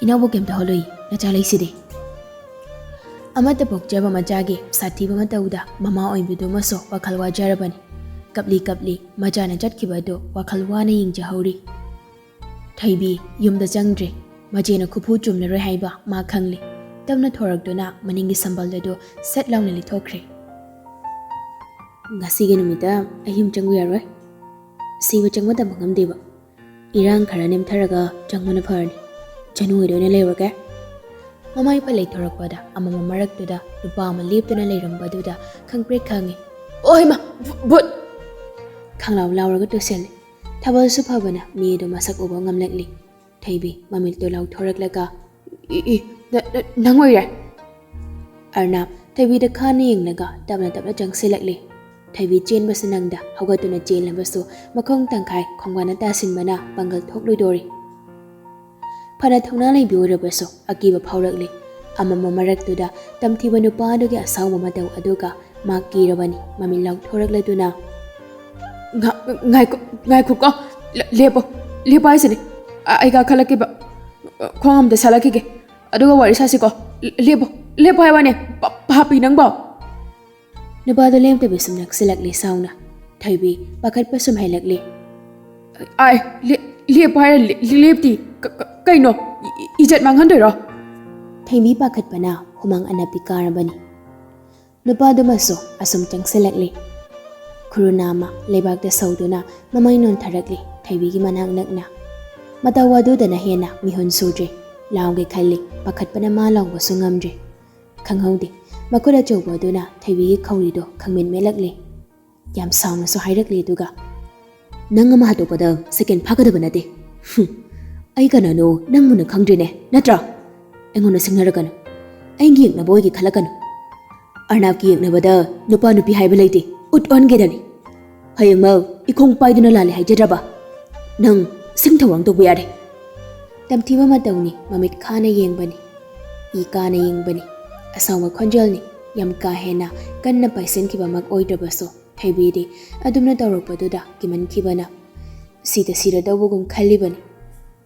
ꯏꯅꯥꯎꯕꯨ ꯀꯩꯝꯇ ꯍꯣꯜꯂꯣꯏ, ꯅꯆꯥ ꯂꯩꯁꯤꯗꯤ꯫" ꯑꯃꯠꯇ ꯄꯣꯛꯆꯕ ꯃꯆꯥꯒꯤ ꯁꯥꯊꯤꯕ ꯃꯇꯧꯗ ꯃꯃꯥ ꯑꯣꯏꯕꯤꯗꯨꯃꯁꯨ ꯋꯥꯈꯜ ꯋꯥꯖꯔꯕꯅꯤ꯫ ꯀꯞꯂꯤ ꯀꯞꯂꯤ ꯃꯆꯥꯅ ꯆꯠꯈꯤꯕ ꯑꯗꯨ ꯋꯥꯈꯜ ꯋꯥꯅ ꯌꯦꯡꯖꯍꯧꯔꯤ꯫ ꯊꯣꯏꯕꯤ ꯌꯨꯝꯗ ꯆꯪꯗ꯭ꯔꯤ꯫ ꯃꯆꯦꯅ ꯈꯨꯐꯨ ꯆꯨꯝꯂꯔꯣꯏ ꯍꯥꯏꯕ ꯃꯥ ꯈꯪꯂꯤ꯫ ꯇꯞꯅ ꯊꯣꯔꯛꯇꯨꯅ ꯃꯅꯤꯡꯒꯤ ꯁꯝꯕꯜ ꯑꯗꯨ ꯁꯠ ꯂꯥꯎꯅ ꯂꯤꯊꯣꯛꯈ꯭ꯔꯦ꯫ "ꯉꯁꯤꯒꯤ ꯅꯨꯃꯤꯠꯇ ꯑꯩ ꯌꯨꯝ ꯆꯪꯕ ꯌꯥꯔꯣꯏ꯫ ꯁꯤꯕ ꯆꯪꯕ ꯇꯝꯕ ꯉꯝꯗꯦꯕ꯫ ꯏꯔꯥꯡ ꯈꯔ ꯅꯦꯝꯊꯔꯒ ꯆꯪꯕꯅ ꯐꯔꯅꯤ꯫ ꯆꯅꯨ ꯍꯣꯏꯗ ꯑꯣꯏꯅ ꯂꯩꯔꯨꯔꯒꯦ꯫" ꯃꯃꯥ ꯏꯄꯥ ꯂꯩꯊꯣꯔꯛꯄꯗ ꯑꯃꯃꯝ ꯃꯔꯛꯇꯨꯗ ꯅꯨꯄꯥ ꯑꯃ ꯂꯦꯞꯇꯨꯅ ꯂꯩꯔꯝꯕꯗꯨꯗ ꯈꯪꯄ꯭ꯔꯦꯛ ꯈꯪꯉꯤ꯫ "ꯑꯣ ꯍꯩꯃꯥ! ꯚꯨ-, ꯚꯨꯠ!" ꯈꯪꯂꯥꯎ ꯂꯥꯎꯔꯒ ꯇꯨꯁꯤꯜꯂꯤ꯫ ꯊꯥꯕꯜꯁꯨ ꯐꯕꯅ ꯃꯤ ꯑꯗꯨ ꯃꯁꯛ ꯎꯕ ꯉꯝꯂꯛꯂꯤ꯫ ꯊꯣꯏꯕꯤ ꯃꯃꯤꯠꯇꯨ ꯂꯥꯎꯊꯣꯔꯛꯂꯒ, "ꯏ, ꯏ, ꯅ-, ꯅ-, ꯅꯪ ꯑꯣꯏꯔꯦ?" ꯑꯔꯅꯥꯞ ꯊꯣꯏꯕꯤꯗ ꯈꯥꯟꯅ ꯌꯦꯡꯂꯒ ꯇꯞꯅ ꯇꯞꯅ ꯆꯪꯁꯤꯜꯂꯛꯂꯤ꯫ ꯊꯣꯏꯕꯤ ꯆꯦꯟꯕꯁꯨ ꯅꯪꯗ ꯍꯧꯒꯠꯇꯨꯅ ꯆꯦꯜꯂꯕꯁꯨ ꯃꯈꯣꯡ ꯇꯪꯈꯥꯏ ꯈꯣꯡꯕꯥꯟꯗ ꯇꯥꯁꯤꯟꯕꯅ ꯄꯥꯡꯒꯜ ꯊꯣꯛꯂꯣꯏꯗꯣꯔꯤ꯫ ꯐꯅ ꯊꯧꯅꯥ ꯂꯩꯕꯤ ꯑꯣꯏꯔꯕꯁꯨ ꯑꯀꯤꯕ ꯐꯥꯎꯔꯛꯂꯤ꯫ ꯑꯃꯝꯕ ꯃꯔꯛꯇꯨꯗ ꯇꯝꯊꯤꯕ ꯅꯨꯄꯥ ꯑꯗꯨꯒꯤ ꯑꯁꯥꯎꯕ ꯃꯇꯧ ꯑꯗꯨꯒ ꯃꯥ ꯀꯤꯔꯕꯅꯤ꯫ ꯃꯃꯤꯠ ꯂꯥꯎꯊꯣꯔꯛꯂꯗꯨꯅ, "ꯉꯥ-, ꯉꯥꯏꯈꯣ, ꯉꯥꯏꯈꯣꯀꯣ, ꯂꯦ-, ꯂꯦꯞꯄꯣ, ꯂꯦꯞꯄꯣ ꯍꯥꯏꯁꯤꯅꯦ꯫ ꯑ-, ꯑꯩ ꯀꯥꯈꯠꯂꯛꯀꯦꯕ, ꯈꯣꯡ ꯑꯝꯇ ꯁꯥꯠꯂꯛꯈꯤꯒꯦ, ꯑꯗꯨꯒ ꯋꯥꯔꯤ ꯁꯥꯁꯤꯀꯣ꯫ ꯂꯦ-, ꯂꯦꯞꯄꯣ, ꯂꯦꯞꯄꯣ ꯍꯥꯏꯕꯅꯦ, ꯄ-, ꯄꯥꯄꯤ ꯅꯪꯕꯣ!" ꯅꯨꯄꯥꯗꯣ ꯂꯦꯞꯇꯕꯤ ꯁꯨꯝ ꯅꯛꯁꯤꯜꯂꯛꯂꯦ ꯁꯥꯎꯅ꯫ ꯊꯣꯏꯕꯤ ꯄꯥꯈꯠꯄ ꯁꯨꯝ ꯍꯦꯜꯂꯛꯂꯦ꯫ "ꯑꯥꯏ, ꯂꯦ-, ꯂꯦꯞꯄꯣ ꯍꯥꯏꯔ ꯂꯦ-, ꯂꯦꯞꯇꯤ꯫ ꯀ-, ꯀ-, ꯀꯩꯅꯣ? E-, E-, ꯏꯖꯠ ꯃꯥꯡꯍꯟꯗꯣꯏꯔꯣ?" ꯊꯣꯏꯕꯤ ꯄꯥꯈꯠꯄꯅ ꯍꯨꯃꯥꯡ ꯑꯅꯞꯄꯤ ꯀꯥꯔꯕꯅꯤ꯫ ꯅꯨꯄꯥꯗꯨꯃꯁꯨ ꯑꯁꯨꯝ ꯆꯪꯁꯤꯜꯂꯛꯂꯦ꯫ ꯈꯨꯔꯨ ꯅꯥꯝꯃ ꯂꯩꯕꯥꯛꯇ ꯁꯧꯗꯨꯅ ꯃꯃꯩ ꯅꯣꯟꯊꯔꯛꯂꯦ ꯊꯣꯏꯕꯤꯒꯤ ꯃꯅꯥꯛ ꯅꯛꯅ꯫ ꯃꯇꯧ ꯑꯗꯨꯗꯅ ꯍꯦꯟꯅ ꯃꯤꯍꯨꯟ ꯁꯨꯗ꯭ꯔꯦ꯫ ꯂꯥꯎꯒꯦ ꯈꯜꯂꯤ, ꯄꯥꯈꯠꯄꯅ ꯃꯥ ꯂꯥꯎꯕꯁꯨ ꯉꯝꯗ꯭ꯔꯦ꯫ ꯈꯪꯍꯧꯗꯦ, ꯃꯈꯨꯠ ꯑꯆꯧꯕ ꯑꯗꯨꯅ ꯊꯣꯏꯕꯤꯒꯤ ꯈꯧꯔꯤꯗꯣ ꯈꯪꯃꯦꯠ ꯃꯦꯠꯂꯛꯂꯦ꯫ ꯌꯥꯝ ꯁꯥꯎꯅꯁꯨ ꯍꯥꯏꯔꯛꯂꯦ ꯑꯗꯨꯒ, "ꯅꯪ ꯑꯃ ꯍꯥꯠꯇꯣꯛꯄꯗ ꯁꯦꯀꯦꯟ ꯐꯥꯒꯗꯕ ꯅꯠꯇꯦ꯫ ꯍꯨꯝ, ꯑꯩ ꯀꯅꯥꯅꯣ ꯅꯪ ꯃꯨꯟꯅ ꯈꯪꯗ꯭ꯔꯤꯅꯦ, ꯅꯠꯇ꯭ꯔꯥ? ꯑꯩꯉꯣꯟꯗ ꯁꯤꯡꯅꯔꯛꯀꯅꯨ꯫ ꯑꯩꯒꯤ ꯌꯦꯛꯅꯕ ꯑꯣꯏꯒꯦ ꯈꯜꯂꯛꯀꯅꯨ꯫ ꯑꯔꯅꯥꯞꯀꯤ ꯌꯦꯛꯅꯕꯗ ꯅꯨꯄꯥ ꯅꯨꯄꯤ ꯍꯥꯏꯕ ꯂꯩꯇꯦ, ꯎꯠ ꯑꯣꯟꯒꯦꯗꯅꯤ꯫ ꯍꯌꯦꯡꯃꯛ ꯏꯈꯣꯡ ꯄꯥꯏꯗꯨꯅ ꯂꯥꯜꯂꯦ ꯍꯥꯏꯖꯗ꯭ꯔꯕ? ꯅꯪ ꯁꯤꯡ ꯊꯧꯔꯥꯡ ꯇꯧꯕ ꯌꯥꯔꯦ꯫" ꯇꯝꯊꯤꯕ ꯃꯇꯧꯅꯤ, ꯃꯃꯤꯠ ꯈꯥꯅ ꯌꯦꯡꯕꯅꯤ, ꯏ ꯀꯥꯅ ꯌꯦꯡꯕꯅꯤ꯫ ꯑꯁꯥꯎꯕ ꯈꯣꯟꯖꯦꯜꯅꯤ, ꯌꯥꯝ ꯀꯥ ꯍꯦꯟꯅ ꯀꯟꯅ ꯄꯥꯏꯁꯤꯟꯈꯤꯕꯃꯛ ꯑꯣꯏꯗ꯭ꯔꯕꯁꯨ, ꯊꯣꯏꯕꯤꯗꯤ ꯑꯗꯨꯝꯅ ꯇꯧꯔꯛꯄꯗꯨꯗ ꯀꯤꯃꯟꯈꯤꯕꯅ ꯁꯤꯗ ꯁꯤꯔꯗꯧꯕꯒꯨꯝ ꯈꯜꯂꯤꯕꯅꯤ꯫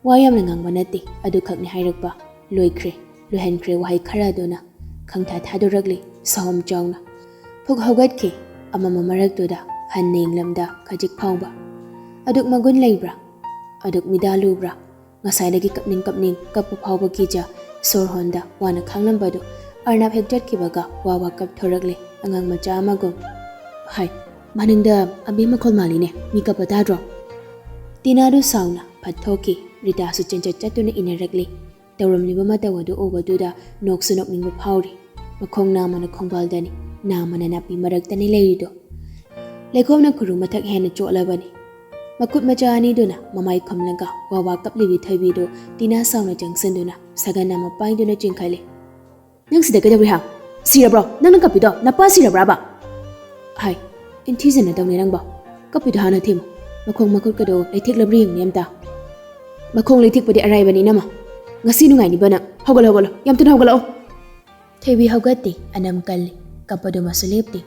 ꯋꯥ ꯌꯥꯝꯅ ꯉꯥꯡꯕ ꯅꯠꯇꯦ, ꯑꯗꯨꯈꯛꯅꯤ ꯍꯥꯏꯔꯛꯄ꯫ ꯂꯣꯏꯈ꯭ꯔꯦ, ꯂꯣꯏꯍꯟꯈ꯭ꯔꯦ ꯋꯥꯍꯩ ꯈꯔ ꯑꯗꯨꯅ꯫ ꯈꯪꯊꯥ ꯊꯥꯗꯣꯔꯛꯂꯤ ꯁꯥꯎꯝ ꯆꯥꯎꯅ꯫ ꯐꯨꯛ ꯍꯧꯒꯠꯈꯤ, ꯑꯃꯝꯕ ꯃꯔꯛꯇꯨꯗ ꯍꯟꯅ ꯌꯦꯡꯂꯝꯗ ꯈꯖꯤꯛ ꯐꯥꯎꯕ꯫ ꯑꯗꯨꯛ ꯃꯒꯨꯟ ꯂꯩꯕ꯭ꯔꯥ? ꯑꯗꯨꯛ ꯃꯤꯗꯥ ꯂꯨꯕ꯭ꯔꯥ? ꯉꯁꯥꯏꯗꯒꯤ ꯀꯞꯅꯤꯡ ꯀꯞꯅꯤꯡ ꯀꯞꯄ ꯐꯥꯎꯕ ꯀꯤꯖ ꯁꯣꯔ ꯍꯣꯟꯗ ꯋꯥꯅ ꯈꯥꯡꯂꯝꯕꯗꯨ ꯑꯔꯅꯥꯞ ꯍꯦꯛ ꯆꯠꯈꯤꯕꯒ ꯋꯥ ꯋꯥ ꯀꯞꯊꯣꯔꯛꯂꯦ ꯑꯉꯥꯡ ꯃꯆꯥ ꯑꯃꯒꯨꯝ꯫ "ꯍꯥꯏ, ꯃꯅꯤꯡꯗ ꯑꯕꯦꯝ ꯃꯈꯣꯜ ꯃꯥꯜꯂꯤꯅꯦ, ꯃꯤ ꯀꯞꯄ ꯇꯥꯗ꯭ꯔꯣ?" ꯇꯤꯅꯥꯗꯨ ꯁꯥꯎꯅ ꯐꯠ ꯊꯣꯛꯈꯤ꯫ ꯔꯤꯇꯥꯁꯨ ꯆꯦꯟꯆꯠ ꯆꯠꯇꯨꯅ ꯏꯟꯅꯔꯛꯂꯤ꯫ ꯇꯧꯔꯝꯂꯤꯕ ꯃꯇꯧ ꯑꯗꯨ ꯎꯕꯗꯨꯗ ꯅꯣꯛꯁꯨ ꯅꯣꯛꯅꯤꯡꯕ ꯐꯥꯎꯔꯤ꯫ ꯃꯈꯣꯡ ꯅꯥꯝꯃꯅ ꯈꯣꯡꯕꯥꯜꯗꯅꯤ, ꯅꯥꯝꯃꯅ ꯅꯥꯄꯤ ꯃꯔꯛꯇꯅꯤ ꯂꯩꯔꯤꯗꯣ꯫ ꯂꯩꯈꯣꯝꯅ ꯈꯨꯔꯨ ꯃꯊꯛ ꯍꯦꯟꯅ ꯆꯣꯠꯂꯕꯅꯤ꯫ ꯃꯈꯨꯠ ꯃꯆꯥ ꯑꯅꯤꯗꯨꯅ ꯃꯃꯥꯏ ꯈꯨꯝꯂꯒ ꯋꯥ ꯋꯥ ꯀꯞꯂꯤꯕꯤ ꯊꯣꯏꯕꯤꯗꯨ ꯇꯤꯅꯥ ꯁꯥꯎꯅ ꯆꯪꯁꯤꯟꯗꯨꯅ ꯁꯒꯟ ꯑꯃ ꯄꯥꯏꯗꯨꯅ ꯆꯤꯡꯈꯠꯂꯤ꯫ "ꯅꯪ ꯁꯤꯗ ꯀꯩꯗꯧꯔꯤ ꯍꯥ? ꯁꯤꯔꯕ꯭ꯔꯣ? ꯅꯪꯅ ꯀꯞꯄꯤꯗꯣ ꯅꯄꯥ ꯁꯤꯔꯕ꯭ꯔꯥꯕ?" "ꯍꯥꯏ, ꯏꯟꯊꯤꯖꯅ ꯇꯧꯅꯦ ꯅꯪꯕꯣ꯫ ꯀꯞꯄꯤꯗꯣ ꯍꯥꯟꯅ ꯊꯦꯝꯃꯨ꯫ ꯃꯈꯣꯡ ꯃꯈꯨꯠꯀꯗꯣ ꯂꯩꯊꯦꯛꯂꯕ꯭ꯔꯥ ꯌꯦꯡꯅꯦ ꯑꯝꯇ꯫ ꯃꯈꯣꯡ ꯂꯩꯊꯦꯛꯄꯗꯤ ꯑꯔꯥꯏꯕꯅꯤ ꯏꯅꯝꯃ꯫ ꯉꯁꯤ ꯅꯨꯡꯉꯥꯏꯅꯤꯕ ꯅꯪ꯫ ꯍꯧꯒꯠꯂꯣ, ꯍꯧꯒꯠꯂꯣ꯫ ꯌꯥꯝ ꯊꯨꯅ ꯍꯧꯒꯠꯂꯛꯑꯣ꯫ ꯊꯣꯏꯕꯤ ꯍꯧꯒꯠꯇꯦ, ꯑꯅꯝ ꯀꯜꯂꯤ꯫ ꯀꯞꯄꯗꯨꯃꯁꯨ ꯂꯦꯞꯇꯦ꯫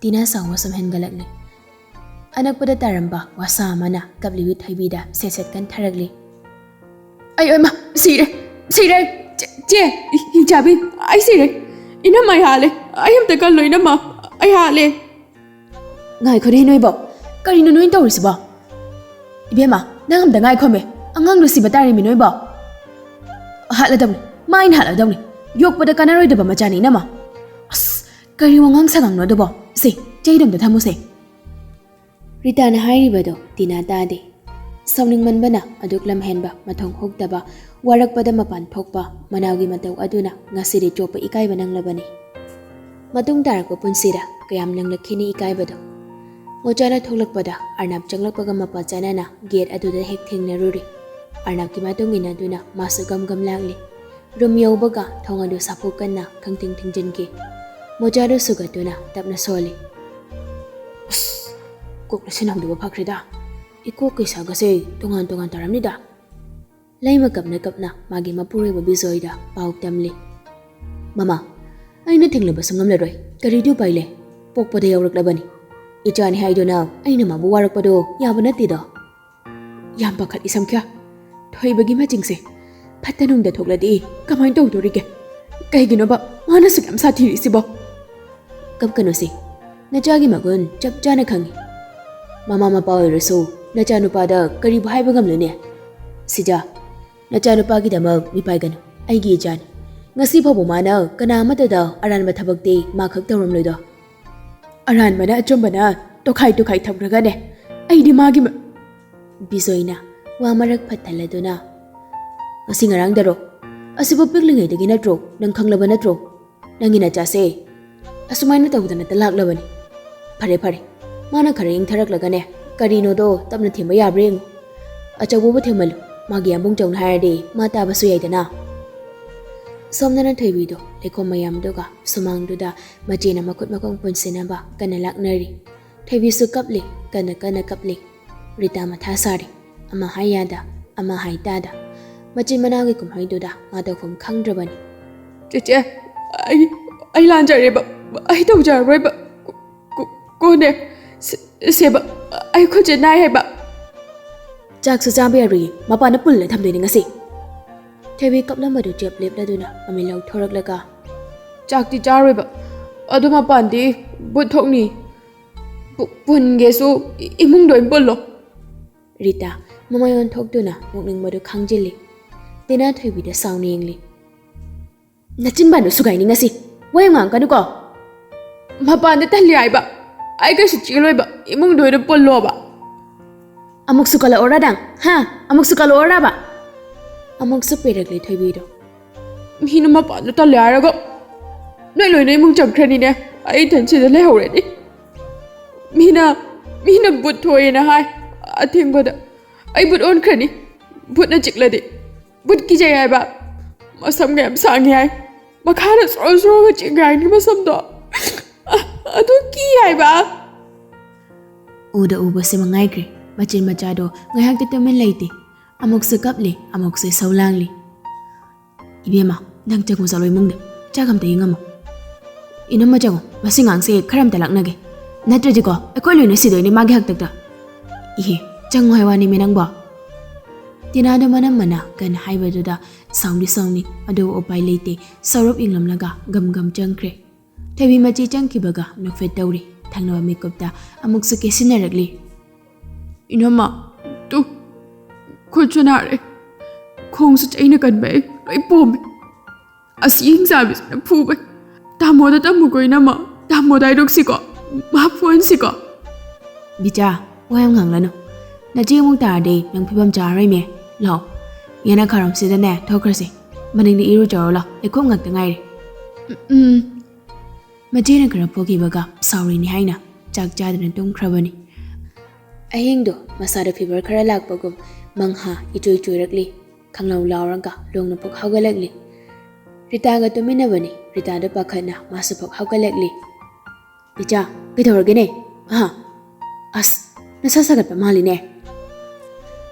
ꯇꯤꯅꯥ ꯁꯥꯎꯕ ꯁꯨꯝ ꯍꯦꯟꯒꯠꯂꯛꯂꯤ꯫ ꯑꯅꯛꯄꯗ ꯇꯥꯔꯝꯕ ꯋꯥꯁꯥ ꯑꯃꯅ ꯀꯞꯂꯤꯕꯤ ꯊꯣꯏꯕꯤꯗ ꯁꯦꯠ ꯁꯦꯠ ꯀꯟꯊꯔꯛꯂꯤ꯫ "ꯑꯩ, ꯑꯩꯃ, ꯁꯤꯔꯦ, ꯁꯤꯔꯦ! ꯆꯦ, ꯆꯦ, ꯍꯤꯡꯆꯥꯕꯤ, ꯑꯩ ꯁꯤꯔꯦ! ꯏꯅꯝꯃ, ꯑꯩ ꯍꯥꯠꯂꯦ! ꯑꯩ ꯑꯝꯇ ꯀꯜꯂꯣ, ꯏꯅꯝꯃ! ꯑꯩ ꯍꯥꯠꯂꯦ!" "ꯉꯥꯏꯈꯣꯅꯦ ꯅꯣꯏꯕꯣ, ꯀꯔꯤꯅꯣ ꯅꯣꯏꯅ ꯇꯧꯔꯤꯁꯤꯕꯣ? ꯏꯕꯦꯝꯃ, ꯅꯪ ꯑꯝꯇ ꯉꯥꯏꯈꯣꯃꯦ, ꯑꯉꯥꯡꯗꯣ ꯁꯤꯕ ꯇꯥꯔꯦꯃꯤ ꯅꯣꯏꯕꯣ꯫ ꯍꯥꯠꯂꯗꯕꯅꯤ, ꯃꯥ ꯑꯩꯅ ꯍꯥꯠꯂꯗꯕꯅꯤ, ꯌꯣꯛꯄꯗ ꯀꯥꯟꯅꯔꯣꯏꯗꯕ ꯃꯆꯥꯅꯤ ꯏꯅꯝꯃ꯫ ꯑꯁ, ꯀꯔꯤ ꯋꯥꯉꯥꯡ ꯁꯉꯥꯡꯅꯣ ꯑꯗꯨꯕꯣ? ꯁꯦ, ꯆꯩꯗꯣ ꯑꯝꯇ ꯊꯝꯃꯨꯁꯦ꯫" ꯔꯤꯇꯥꯅ ꯍꯥꯏꯔꯤꯕꯗꯣ ꯇꯤꯅꯥ ꯇꯥꯗꯦ꯫ ꯁꯥꯎꯅꯤꯡꯃꯟꯕꯅ ꯑꯗꯨꯛ ꯂꯝꯍꯦꯟꯕ, ꯃꯊꯣꯡ ꯍꯨꯛꯇꯕ, ꯋꯥꯔꯛꯄꯗ ꯃꯄꯥꯟ ꯊꯣꯛꯄ ꯃꯅꯥꯎꯒꯤ ꯃꯇꯧ ꯑꯗꯨꯅ ꯉꯁꯤꯗꯤ ꯆꯣꯞꯄ ꯏꯀꯥꯏꯕ ꯅꯪꯂꯕꯅꯤ꯫ ꯃꯇꯨꯡ ꯇꯥꯔꯛꯄ ꯄꯨꯟꯁꯤꯗ ꯀꯌꯥꯝ ꯅꯪꯂꯛꯈꯤꯅꯤ ꯏꯀꯥꯏꯕꯗꯣ? ꯃꯣꯆꯥꯅ ꯊꯣꯛꯂꯛꯄꯗ ꯑꯔꯅꯥꯞ ꯆꯪꯂꯛꯄꯒ ꯃꯄꯥ ꯆꯥꯅꯅ ꯒꯦꯠ ꯑꯗꯨꯗ ꯍꯦꯛ ꯊꯦꯡꯅꯔꯨꯔꯦ꯫ ꯑꯔꯅꯥꯞꯀꯤ ꯃꯇꯨꯡ ꯏꯟꯅꯗꯨꯅ ꯃꯥꯁꯨ ꯒꯝ ꯒꯝ ꯂꯥꯛꯂꯤ꯫ ꯔꯨꯝ ꯌꯧꯕꯒ ꯊꯣꯡ ꯑꯗꯨ ꯁꯥꯐꯨ ꯀꯟꯅ ꯈꯪꯊꯤꯡ ꯊꯤꯡꯖꯤꯟꯈꯤ꯫ ꯃꯣꯆꯥꯗꯨ ꯁꯨꯒꯠꯇꯨꯅ ꯇꯞꯅ ꯁꯣꯜꯂꯤ꯫ "ꯑꯁ, ꯀꯣꯛꯅ ꯁꯤꯟꯅꯍꯧꯗꯕ ꯐꯈ꯭ꯔꯦꯗ꯫ ꯏꯀꯣꯛ ꯀꯩꯁꯥꯒꯁꯦ ꯇꯣꯉꯥꯟ ꯇꯣꯉꯥꯟ ꯇꯥꯔꯝꯅꯤꯗ꯫" ꯂꯩꯃ ꯀꯞꯅ ꯀꯞꯅ ꯃꯥꯒꯤ ꯃꯄꯨꯔꯣꯏꯕ ꯕꯤꯖꯣꯏꯗ ꯄꯥꯎ ꯇꯝꯂꯤ꯫ "ꯃꯃꯥ, ꯑꯩꯅ ꯊꯤꯡꯂꯕꯁꯨ ꯉꯝꯂꯔꯣꯏ꯫ ꯀꯔꯤꯗꯤ ꯎꯄꯥꯏ ꯂꯩ? ꯄꯣꯛꯄꯗ ꯌꯥꯎꯔꯛꯂꯕꯅꯤ꯫ ꯏꯆꯥꯅꯤ ꯍꯥꯏꯗꯨꯅ ꯑꯩꯅ ꯃꯥꯕꯨ ꯋꯥꯔꯛꯄꯗꯣ ꯌꯥꯕ ꯅꯠꯇꯦꯗꯣ꯫" "ꯌꯥꯝ ꯄꯥꯈꯠꯂꯤ ꯁꯝꯈ꯭ꯌꯥ꯫ ꯊꯣꯏꯕꯒꯤ ꯃꯆꯤꯡꯁꯦ ꯐꯠꯇ ꯅꯨꯡꯗ ꯊꯣꯛꯂꯗꯤ ꯀꯃꯥꯏꯅ ꯇꯧꯗꯣꯔꯤꯒꯦ? ꯀꯩꯒꯤꯅꯣꯕ ꯃꯥꯅ ꯑꯁꯨꯛ ꯌꯥꯝ ꯁꯥꯊꯤꯔꯤꯁꯤꯕꯣ?" "ꯀꯞꯀꯅꯨꯁꯦ, ꯅꯆꯥꯒꯤ ꯃꯒꯨꯟ ꯆꯞ ꯆꯥꯅ ꯈꯪꯉꯤ꯫ ꯃꯃꯥ ꯃꯄꯥ ꯑꯣꯏꯔꯁꯨ ꯅꯆꯥꯅꯨꯄꯥꯗ ꯀꯔꯤꯕꯨ ꯍꯥꯏꯕ ꯉꯝꯂꯨꯅꯦ? ꯁꯤꯖꯥ, ꯅꯆꯥꯅꯨꯄꯥꯒꯤꯗꯃꯛ ꯃꯤꯄꯥꯏꯒꯅꯨ, ꯑꯩꯒꯤ ꯏꯆꯥꯅꯤ꯫ ꯉꯁꯤ ꯐꯥꯎꯕ ꯃꯥꯅ ꯀꯅꯥ ꯑꯃꯠꯇꯗ ꯑꯔꯥꯟꯕ ꯊꯕꯛꯇꯤ ꯃꯥ ꯈꯛ ꯇꯧꯔꯝꯂꯣꯏꯗꯣ꯫ ꯑꯔꯥꯟꯕꯅ ꯑꯆꯨꯝꯕꯅ ꯇꯣꯈꯥꯏ ꯇꯣꯈꯥꯏ ꯊꯝꯈ꯭ꯔꯒꯅꯦ, ꯑꯩꯗꯤ ꯃꯥꯒꯤ ꯃ-" ꯕꯤꯖꯣꯏꯅ ꯋꯥ ꯃꯔꯛ ꯐꯠꯊꯜꯂꯗꯨꯅ, "ꯉꯁꯤ ꯉꯔꯥꯡꯗꯔꯣ? ꯑꯁꯤꯕꯨ ꯄꯤꯛꯂꯤꯉꯩꯗꯒꯤ ꯅꯠꯇ꯭ꯔꯣ? ꯅꯪ ꯈꯪꯂꯕ ꯅꯠꯇ꯭ꯔꯣ? ꯅꯪꯒꯤ ꯅꯆꯥꯁꯦ ꯑꯁꯨꯃꯥꯏꯅ ꯇꯧꯗꯅꯇ ꯂꯥꯛꯂꯕꯅꯤ꯫ ꯐꯔꯦ, ꯐꯔꯦ, ꯃꯥꯅ ꯈꯔ ꯏꯪꯊꯔꯛꯂꯒꯅꯦ, ꯀꯔꯤꯅꯣꯗꯣ ꯇꯞꯅ ꯊꯦꯝꯕ ꯌꯥꯕ꯭ꯔꯥ ꯌꯦꯡꯉꯨ꯫ ꯑꯆꯧꯕꯕꯨ ꯊꯦꯝꯃꯜꯂꯨ, ꯃꯥꯒꯤ ꯌꯥꯝꯕꯨꯡ ꯆꯧꯅ ꯍꯥꯏꯔꯗꯤ ꯃꯥ ꯇꯥꯕꯁꯨ ꯌꯥꯏꯗꯅ꯫" ꯁꯣꯝꯗꯅ ꯊꯣꯏꯕꯤꯗꯣ ꯂꯩꯈꯣꯝ ꯃꯌꯥꯝꯗꯨꯒ ꯁꯨꯃꯥꯡꯗꯨꯗ ꯃꯆꯦꯅ ꯃꯈꯨꯠ ꯃꯈꯣꯡ ꯄꯨꯟꯁꯤꯟꯅꯕ ꯀꯟꯅ ꯂꯥꯛꯅꯔꯤ꯫ ꯊꯣꯏꯕꯤꯁꯨ ꯀꯞꯂꯤ, ꯀꯟꯅ ꯀꯟꯅ ꯀꯞꯂꯤ꯫ ꯔꯤꯇꯥ ꯃꯊꯥ ꯁꯥꯔꯤ꯫ ꯑꯃ ꯍꯥꯏ ꯌꯥꯗ, ꯑꯃ ꯍꯥꯏ ꯇꯥꯗ꯫ ꯃꯆꯤꯟ ꯃꯅꯥꯎꯒꯤ ꯀꯨꯝꯍꯩꯗꯨꯗ ꯃꯥ ꯇꯧꯐꯝ ꯈꯪꯗ꯭ꯔꯕꯅꯤ꯫ "ꯆꯦꯆꯦ, ꯑꯩ, ꯑꯩ ꯂꯥꯟꯖꯔꯦꯕ, ꯑꯩ ꯇꯧꯖꯔꯔꯣꯏꯕ꯫ ꯀꯣ-, ꯀꯣ-, ꯀꯣꯟꯅꯦ꯫ ꯁꯦ-, ꯁꯦꯕ, ꯑꯩ ꯈꯨꯠꯁꯦ ꯅꯥꯏ ꯍꯥꯏꯕ꯫ ꯆꯥꯛꯁꯨ ꯆꯥꯕ ꯌꯥꯔꯣꯏꯌꯦ, ꯃꯄꯥꯟꯗ ꯄꯨꯜꯂ ꯊꯝꯗꯣꯏꯅꯤ ꯉꯁꯤ꯫ ꯊꯣꯏꯕꯤ ꯀꯞꯂꯝꯕꯗꯨ ꯆꯦꯞ ꯂꯦꯞꯂꯗꯨꯅ ꯃꯃꯤꯠ ꯂꯧꯊꯣꯔꯛꯂꯒ, ꯆꯥꯛꯇꯤ ꯆꯥꯔꯣꯏꯕ, ꯑꯗꯨ ꯃꯄꯥꯟꯗꯤ ꯕꯨꯠ ꯊꯣꯛꯅꯤ꯫ ꯄꯨ-, ꯄꯨꯟꯒꯦꯁꯨ ꯏ-, ꯏꯃꯨꯡꯗ ꯑꯣꯏꯅ ꯄꯨꯜꯂꯣ꯫ ꯔꯤꯇꯥ ꯃꯃꯥꯏ ꯑꯣꯟꯊꯣꯛꯇꯨꯅ ꯅꯣꯛꯅꯤꯡꯕꯗꯨ ꯈꯥꯡꯖꯤꯜꯂꯤ꯫ ꯇꯦꯅꯥ ꯊꯣꯏꯕꯤꯗ ꯁꯥꯎꯅ ꯌꯦꯡꯂꯤ꯫ ꯅꯆꯤꯟꯕꯥꯟꯗꯣ ꯁꯨꯒꯥꯏꯅꯤ ꯉꯁꯤ꯫ ꯋꯥ ꯌꯥꯝ ꯉꯥꯡꯉꯛꯀꯅꯨꯀꯣ꯫ ꯃꯄꯥꯟꯗ ꯇꯜꯂꯤ ꯍꯥꯏꯕ꯫ ꯑꯩ ꯀꯩꯁꯨ ꯆꯦꯜꯂꯣꯏꯕ꯫ ꯏꯃꯨꯡꯗ ꯑꯣꯏꯅ ꯄꯨꯜꯂꯣꯕ꯫ ꯑꯃꯨꯛꯁꯨ ꯀꯜꯂꯛꯑꯣꯔꯥ ꯅꯪ? ꯍꯥ? ꯑꯃꯨꯛꯁꯨ ꯀꯜꯂꯛꯑꯣꯔꯥꯕ? ꯑꯃꯨꯛꯁꯨ ꯄꯦꯔꯛꯂꯦ ꯊꯣꯏꯕꯤꯗꯣ꯫ ꯃꯤꯅ ꯃꯄꯥꯟꯗ ꯇꯜꯂꯦ ꯍꯥꯏꯔꯒ ꯅꯣꯏ ꯂꯣꯏꯅ ꯏꯃꯨꯡ ꯆꯪꯈ꯭ꯔꯅꯤꯅꯦ꯫ ꯑꯩ ꯏꯊꯟ ꯁꯤꯗ ꯂꯩꯍꯧꯔꯅꯤ꯫ ꯃꯤꯅ, ꯃꯤꯅ ꯕꯨꯠ ꯊꯣꯛꯑꯦꯅ ꯍꯥꯏ꯫ ꯑꯊꯦꯡꯕꯗ ꯑꯩ ꯕꯨꯠ ꯑꯣꯟꯈ꯭ꯔꯅꯤ꯫ ꯕꯨꯠꯅ ꯆꯤꯛꯂꯗꯤ꯫ ꯕꯨꯠ ꯀꯤꯖꯩ ꯍꯥꯏꯕ꯫ ꯃꯁꯝꯒ ꯌꯥꯝ ꯁꯥꯡꯉꯦ ꯍꯥꯏ꯫ ꯃꯈꯥꯗ ꯁꯣꯔꯣ ꯁꯣꯔꯣꯒ ꯆꯤꯡꯒꯥꯏꯅꯤ ꯃꯁꯝꯗꯣ꯫ ꯑ-, ꯑꯗꯨ ꯀꯤ ꯍꯥꯏꯕ꯫ ꯎꯗ ꯎꯕꯁꯦ ꯃꯉꯥꯏꯈ꯭ꯔꯦ꯫ ꯃꯆꯤꯟ ꯃꯆꯥꯗꯣ ꯉꯥꯏꯍꯥꯛꯇꯤ ꯇꯨꯃꯤꯟ ꯂꯩꯇꯦ꯫ ꯑꯃꯨꯛꯁꯨ ꯀꯞꯂꯤ, ꯑꯃꯨꯛꯁꯨ ꯏꯁꯧ ꯂꯥꯡꯂꯤ꯫ ꯏꯕꯦꯝꯃ, ꯅꯪ ꯆꯪꯉꯨ ꯆꯠꯂꯣ ꯏꯃꯨꯡꯗ꯫ ꯆꯥꯛ ꯑꯝꯇ ꯌꯦꯡꯉꯝꯃꯣ꯫ ꯏꯅꯝꯃ ꯆꯪꯉꯣ, ꯃꯁꯤ ꯉꯥꯡꯁꯦ ꯈꯔ ꯑꯝꯇ ꯂꯥꯛꯅꯒꯦ꯫ ꯅꯠꯇ꯭ꯔꯗꯤꯀꯣ, ꯑꯩꯈꯣꯏ ꯂꯣꯏꯅ ꯁꯤꯗꯣꯏꯅꯦ ꯃꯥꯒꯤ ꯍꯥꯛꯇꯛꯇ꯫ ꯏꯍꯦ, ꯆꯪꯉꯣ ꯍꯥꯏ ꯋꯥꯅꯦꯃꯤ ꯅꯪꯕꯣ꯫ ꯇꯤꯅꯥꯗꯣ ꯃꯅꯝ ꯃꯅꯥ ꯀꯟꯅ ꯍꯥꯏꯕꯗꯨꯗ ꯁꯥꯎꯗꯤ ꯁꯥꯎꯅꯤꯡ, ꯑꯗꯨꯕꯨ ꯎꯄꯥꯏ ꯂꯩꯇꯦ꯫ ꯁꯧꯔꯞ ꯌꯦꯡꯂꯝꯂꯒ ꯒꯝ ꯒꯝ ꯆꯪꯈ꯭ꯔꯦ꯫ ꯊꯣꯏꯕꯤ ꯃꯆꯦ ꯆꯪꯈꯤꯕꯒ ꯅꯣꯛꯐꯦꯠ ꯇꯧꯔꯤ꯫ ꯊꯪꯅꯕ ꯃꯤꯀꯨꯞꯇ ꯑꯃꯨꯛꯁꯨ ꯀꯦꯁꯤꯟꯅꯔꯛꯂꯤ꯫ ꯏꯅꯝꯃ, ꯇꯨ, ꯈꯨꯠꯁꯨ ꯅꯥꯔꯦ, ꯈꯣꯡꯁꯨ ꯆꯩꯅ ꯀꯟꯕꯩ ꯂꯣꯏ ꯄꯣꯝꯃꯦ꯫ ꯑꯁꯤ ꯍꯤꯡꯆꯥꯕꯤꯁꯤꯅ ꯐꯨꯕꯩ꯫ ꯇꯥꯃꯣꯗ ꯇꯝꯃꯨꯀꯣ ꯏꯅꯝꯃ, ꯇꯥꯃꯣꯗ ꯍꯥꯏꯗꯣꯛꯁꯤꯀꯣ, ꯃꯥ ꯐꯨꯍꯟꯁꯤꯀꯣ꯫ ꯕꯤꯆꯥ, ꯋꯥ ꯌꯥꯝ ꯉꯥꯡꯂꯅꯨ꯫ ꯅꯆꯦ ꯑꯃꯨꯛ ꯇꯥꯔꯗꯤ ꯅꯪ ꯐꯤꯕꯝ ꯆꯥꯔꯔꯣꯏꯃꯦ꯫ ꯂꯥꯛꯑꯣ, ꯌꯦꯅꯈꯥꯔꯣꯝꯁꯤꯗꯅꯦ ꯊꯣꯛꯈ꯭ꯔꯁꯤ꯫ ꯃꯅꯤꯡꯗ ꯏꯔꯨꯖꯔꯣ ꯂꯥꯛꯑꯣ, ꯂꯩꯈꯣꯝ ꯉꯥꯛꯇ ꯉꯥꯏꯔꯦ꯫ ꯎꯝ, ꯎꯝ꯫ ꯃꯆꯦꯅ ꯈꯔ ꯐꯨꯈꯤꯕꯒ ꯁꯥꯎꯔꯤꯅꯤ ꯍꯥꯏꯅ ꯆꯥꯛ ꯆꯥꯗꯅ ꯇꯨꯝꯈ꯭ꯔꯕꯅꯤ꯫ ꯑꯍꯤꯡꯗꯣ ꯃꯁꯥꯗ ꯐꯤꯚꯔ ꯈꯔ ꯂꯥꯛꯄꯒꯨꯝ ꯃꯪꯍꯥ ꯏꯆꯣꯏ ꯆꯣꯏꯔꯛꯂꯤ꯫ ꯈꯪꯂꯥꯎ ꯂꯥꯎꯔꯒ ꯂꯣꯡꯅ ꯐꯨꯛ ꯍꯧꯒꯠꯂꯛꯂꯤ꯫ ꯔꯤꯇꯥꯒ ꯇꯨꯃꯤꯟꯅꯕꯅꯤ꯫ ꯔꯤꯇꯥꯗ ꯄꯥꯈꯠꯅ ꯃꯥꯁꯨ ꯐꯨꯛ ꯍꯧꯒꯠꯂꯛꯂꯤ꯫ ꯏꯆꯥ, ꯀꯩꯗꯧꯔꯒꯦꯅꯦ? ꯑꯍꯥ, ꯑꯁ, ꯅꯁꯥ ꯁꯥꯒꯠꯄ ꯃꯥꯜꯂꯤꯅꯦ꯫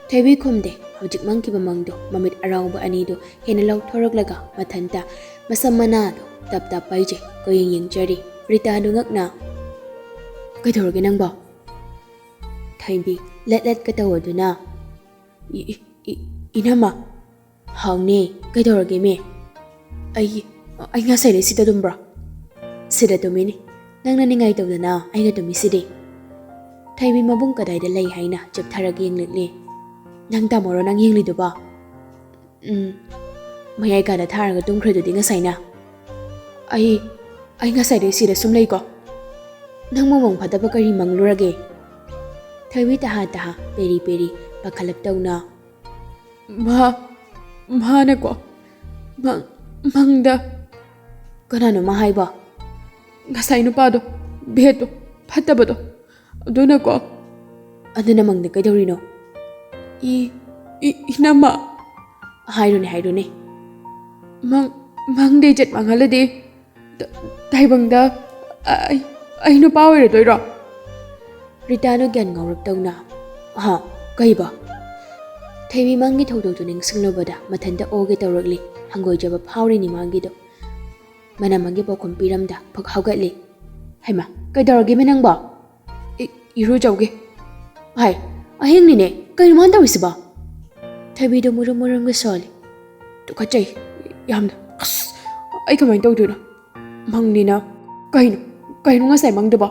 ꯊꯣꯏꯕꯤ ꯈꯨꯝꯗꯦ꯫ ꯍꯧꯖꯤꯛ ꯃꯪꯈꯤꯕ ꯃꯪꯗꯣ, ꯃꯃꯤꯠ ꯑꯔꯥꯎꯕ ꯑꯅꯤꯗꯣ ꯍꯦꯟꯅ ꯂꯥꯎꯊꯣꯔꯛꯂꯒ ꯃꯊꯟꯇ ꯃꯁꯝ ꯃꯅꯥꯗꯣ ꯇꯞ ꯇꯞ ꯄꯥꯏꯖꯩ꯫ ꯀꯣꯌꯦꯡ ꯌꯦꯡꯖꯔꯤ꯫ ꯔꯤꯇꯥꯗꯨ ꯉꯛꯅ, "ꯀꯩꯗꯧꯔꯒꯦ ꯅꯪꯕꯣ?" ꯊꯣꯏꯕꯤ ꯂꯠ ꯂꯠꯀ ꯇꯧꯗꯨꯅ, "ꯏ-, ꯏ-, ꯏ-, ꯏꯅꯝꯃ, ꯍꯥꯎꯅꯦ, ꯀꯩꯗꯧꯔꯒꯦꯃꯦ?" "ꯑꯩ, ꯑꯩ ꯉꯁꯥꯏꯗꯩ ꯁꯤꯗ ꯇꯨꯝꯕ꯭ꯔꯣ?" "ꯁꯤꯗ ꯇꯨꯝꯃꯤꯅꯤ꯫ ꯅꯪꯅ ꯅꯤꯡꯉꯥꯏ ꯇꯧꯗꯅ ꯑꯩꯅ ꯇꯨꯝꯃꯤꯁꯤꯗꯤ?" ꯊꯣꯏꯕꯤ ꯃꯕꯨꯡ ꯀꯗꯥꯏꯗ ꯂꯩ ꯍꯥꯏꯅ ꯆꯤꯞꯊꯔꯒ ꯌꯦꯡꯂꯛꯂꯤ꯫ "ꯅꯪ ꯇꯥꯃꯣꯔꯣ ꯅꯪ ꯌꯦꯡꯂꯤꯗꯨꯕꯣ?" "ꯎꯝ, ꯃꯌꯥꯏ ꯀꯥꯗ ꯊꯥꯔꯒ ꯇꯨꯝꯈ꯭ꯔꯗꯨꯗꯤ ꯉꯁꯥꯏꯅ?" "ꯑꯩ, ꯑꯩ ꯉꯁꯥꯏꯗꯩ ꯁꯤꯗ ꯁꯨꯝ ꯂꯩꯀꯣ꯫ ꯅꯪꯕꯨ ꯃꯪ ꯐꯠꯇꯕ ꯀꯔꯤ ꯃꯪꯂꯨꯔꯒꯦ?" ꯊꯣꯏꯕꯤ ꯇꯍꯥ ꯇꯍꯥ, ꯄꯦꯔꯤ ꯄꯦꯔꯤ, ꯄꯥꯈꯠꯂꯞ ꯇꯧꯅ, "ꯃꯥ, ꯃꯥꯅꯀꯣ, ꯃꯪ, ꯃꯪꯗ" "ꯀꯅꯥꯅꯣ ꯃꯥ ꯍꯥꯏꯕꯣ?" "ꯉꯁꯥꯏ ꯅꯨꯄꯥꯗꯣ, ꯚꯦꯠꯇꯣ, ꯐꯠꯇꯕꯗꯣ, ꯑꯗꯨꯅꯀꯣ꯫" "ꯑꯗꯨꯅ ꯃꯪꯗ ꯀꯩꯗꯧꯔꯤꯅꯣ?" "ꯏ, ꯏ, ꯏꯅꯝꯃ꯫" "ꯍꯥꯏꯔꯨꯅꯦ, ꯍꯥꯏꯔꯨꯅꯦ꯫" "ꯃꯪ, ꯃꯪꯗ ꯏꯖꯠ ꯃꯥꯡꯍꯜꯂꯗꯤ ꯇ-, ꯇꯥꯏꯕꯪꯗ ꯑꯩ, ꯑꯩ ꯅꯨꯄꯥ ꯑꯣꯏꯔꯗꯣꯏꯔꯣ?" ꯔꯤꯇꯥꯗꯣ ꯒ꯭ꯌꯥꯟ ꯉꯥꯎꯔꯞ ꯇꯧꯅ, "ꯍꯥ? ꯀꯩꯕ?" ꯊꯣꯏꯕꯤ ꯃꯪꯒꯤ ꯊꯧꯗꯣꯛꯇꯨ ꯅꯤꯡꯁꯤꯡꯂꯨꯕꯗ ꯃꯊꯟꯇ ꯑꯣꯒꯦ ꯇꯧꯔꯛꯂꯤ꯫ ꯍꯪꯒꯣꯏꯖꯕ ꯐꯥꯎꯔꯤꯅꯤ ꯃꯥꯒꯤꯗꯣ꯫ ꯃꯅꯝ ꯑꯃꯒꯤ ꯄꯥꯎꯈꯨꯝ ꯄꯤꯔꯝꯗ ꯐꯛ ꯍꯧꯒꯠꯂꯤ꯫ "ꯍꯩꯃꯥ, ꯀꯩꯗꯧꯔꯒꯦꯃꯦ ꯅꯪꯕꯣ?" "ꯏ-, ꯏꯔꯨꯖꯧꯒꯦ꯫" "ꯍꯥꯏ, ꯑꯍꯤꯡꯅꯤꯅꯦ, ꯀꯩꯅꯣ ꯃꯥꯅ ꯇꯧꯔꯤꯁꯤꯕꯣ?" ꯊꯣꯏꯕꯤꯗꯣ ꯃꯨꯔꯨꯝ ꯃꯨꯔꯨꯝꯒ ꯁꯣꯜꯂꯤ꯫ "ꯇꯨꯀꯠꯆꯩ ꯌꯥꯝꯅ꯫ ꯑꯁ, ꯑꯩ ꯀꯃꯥꯏꯅ ꯇꯧꯗꯣꯏꯅꯣ? ꯃꯪꯅꯤꯅ꯫ ꯀꯩꯅꯣ, ꯀꯩꯅꯣ ꯉꯁꯥꯏ ꯃꯪꯗꯨꯕꯣ?"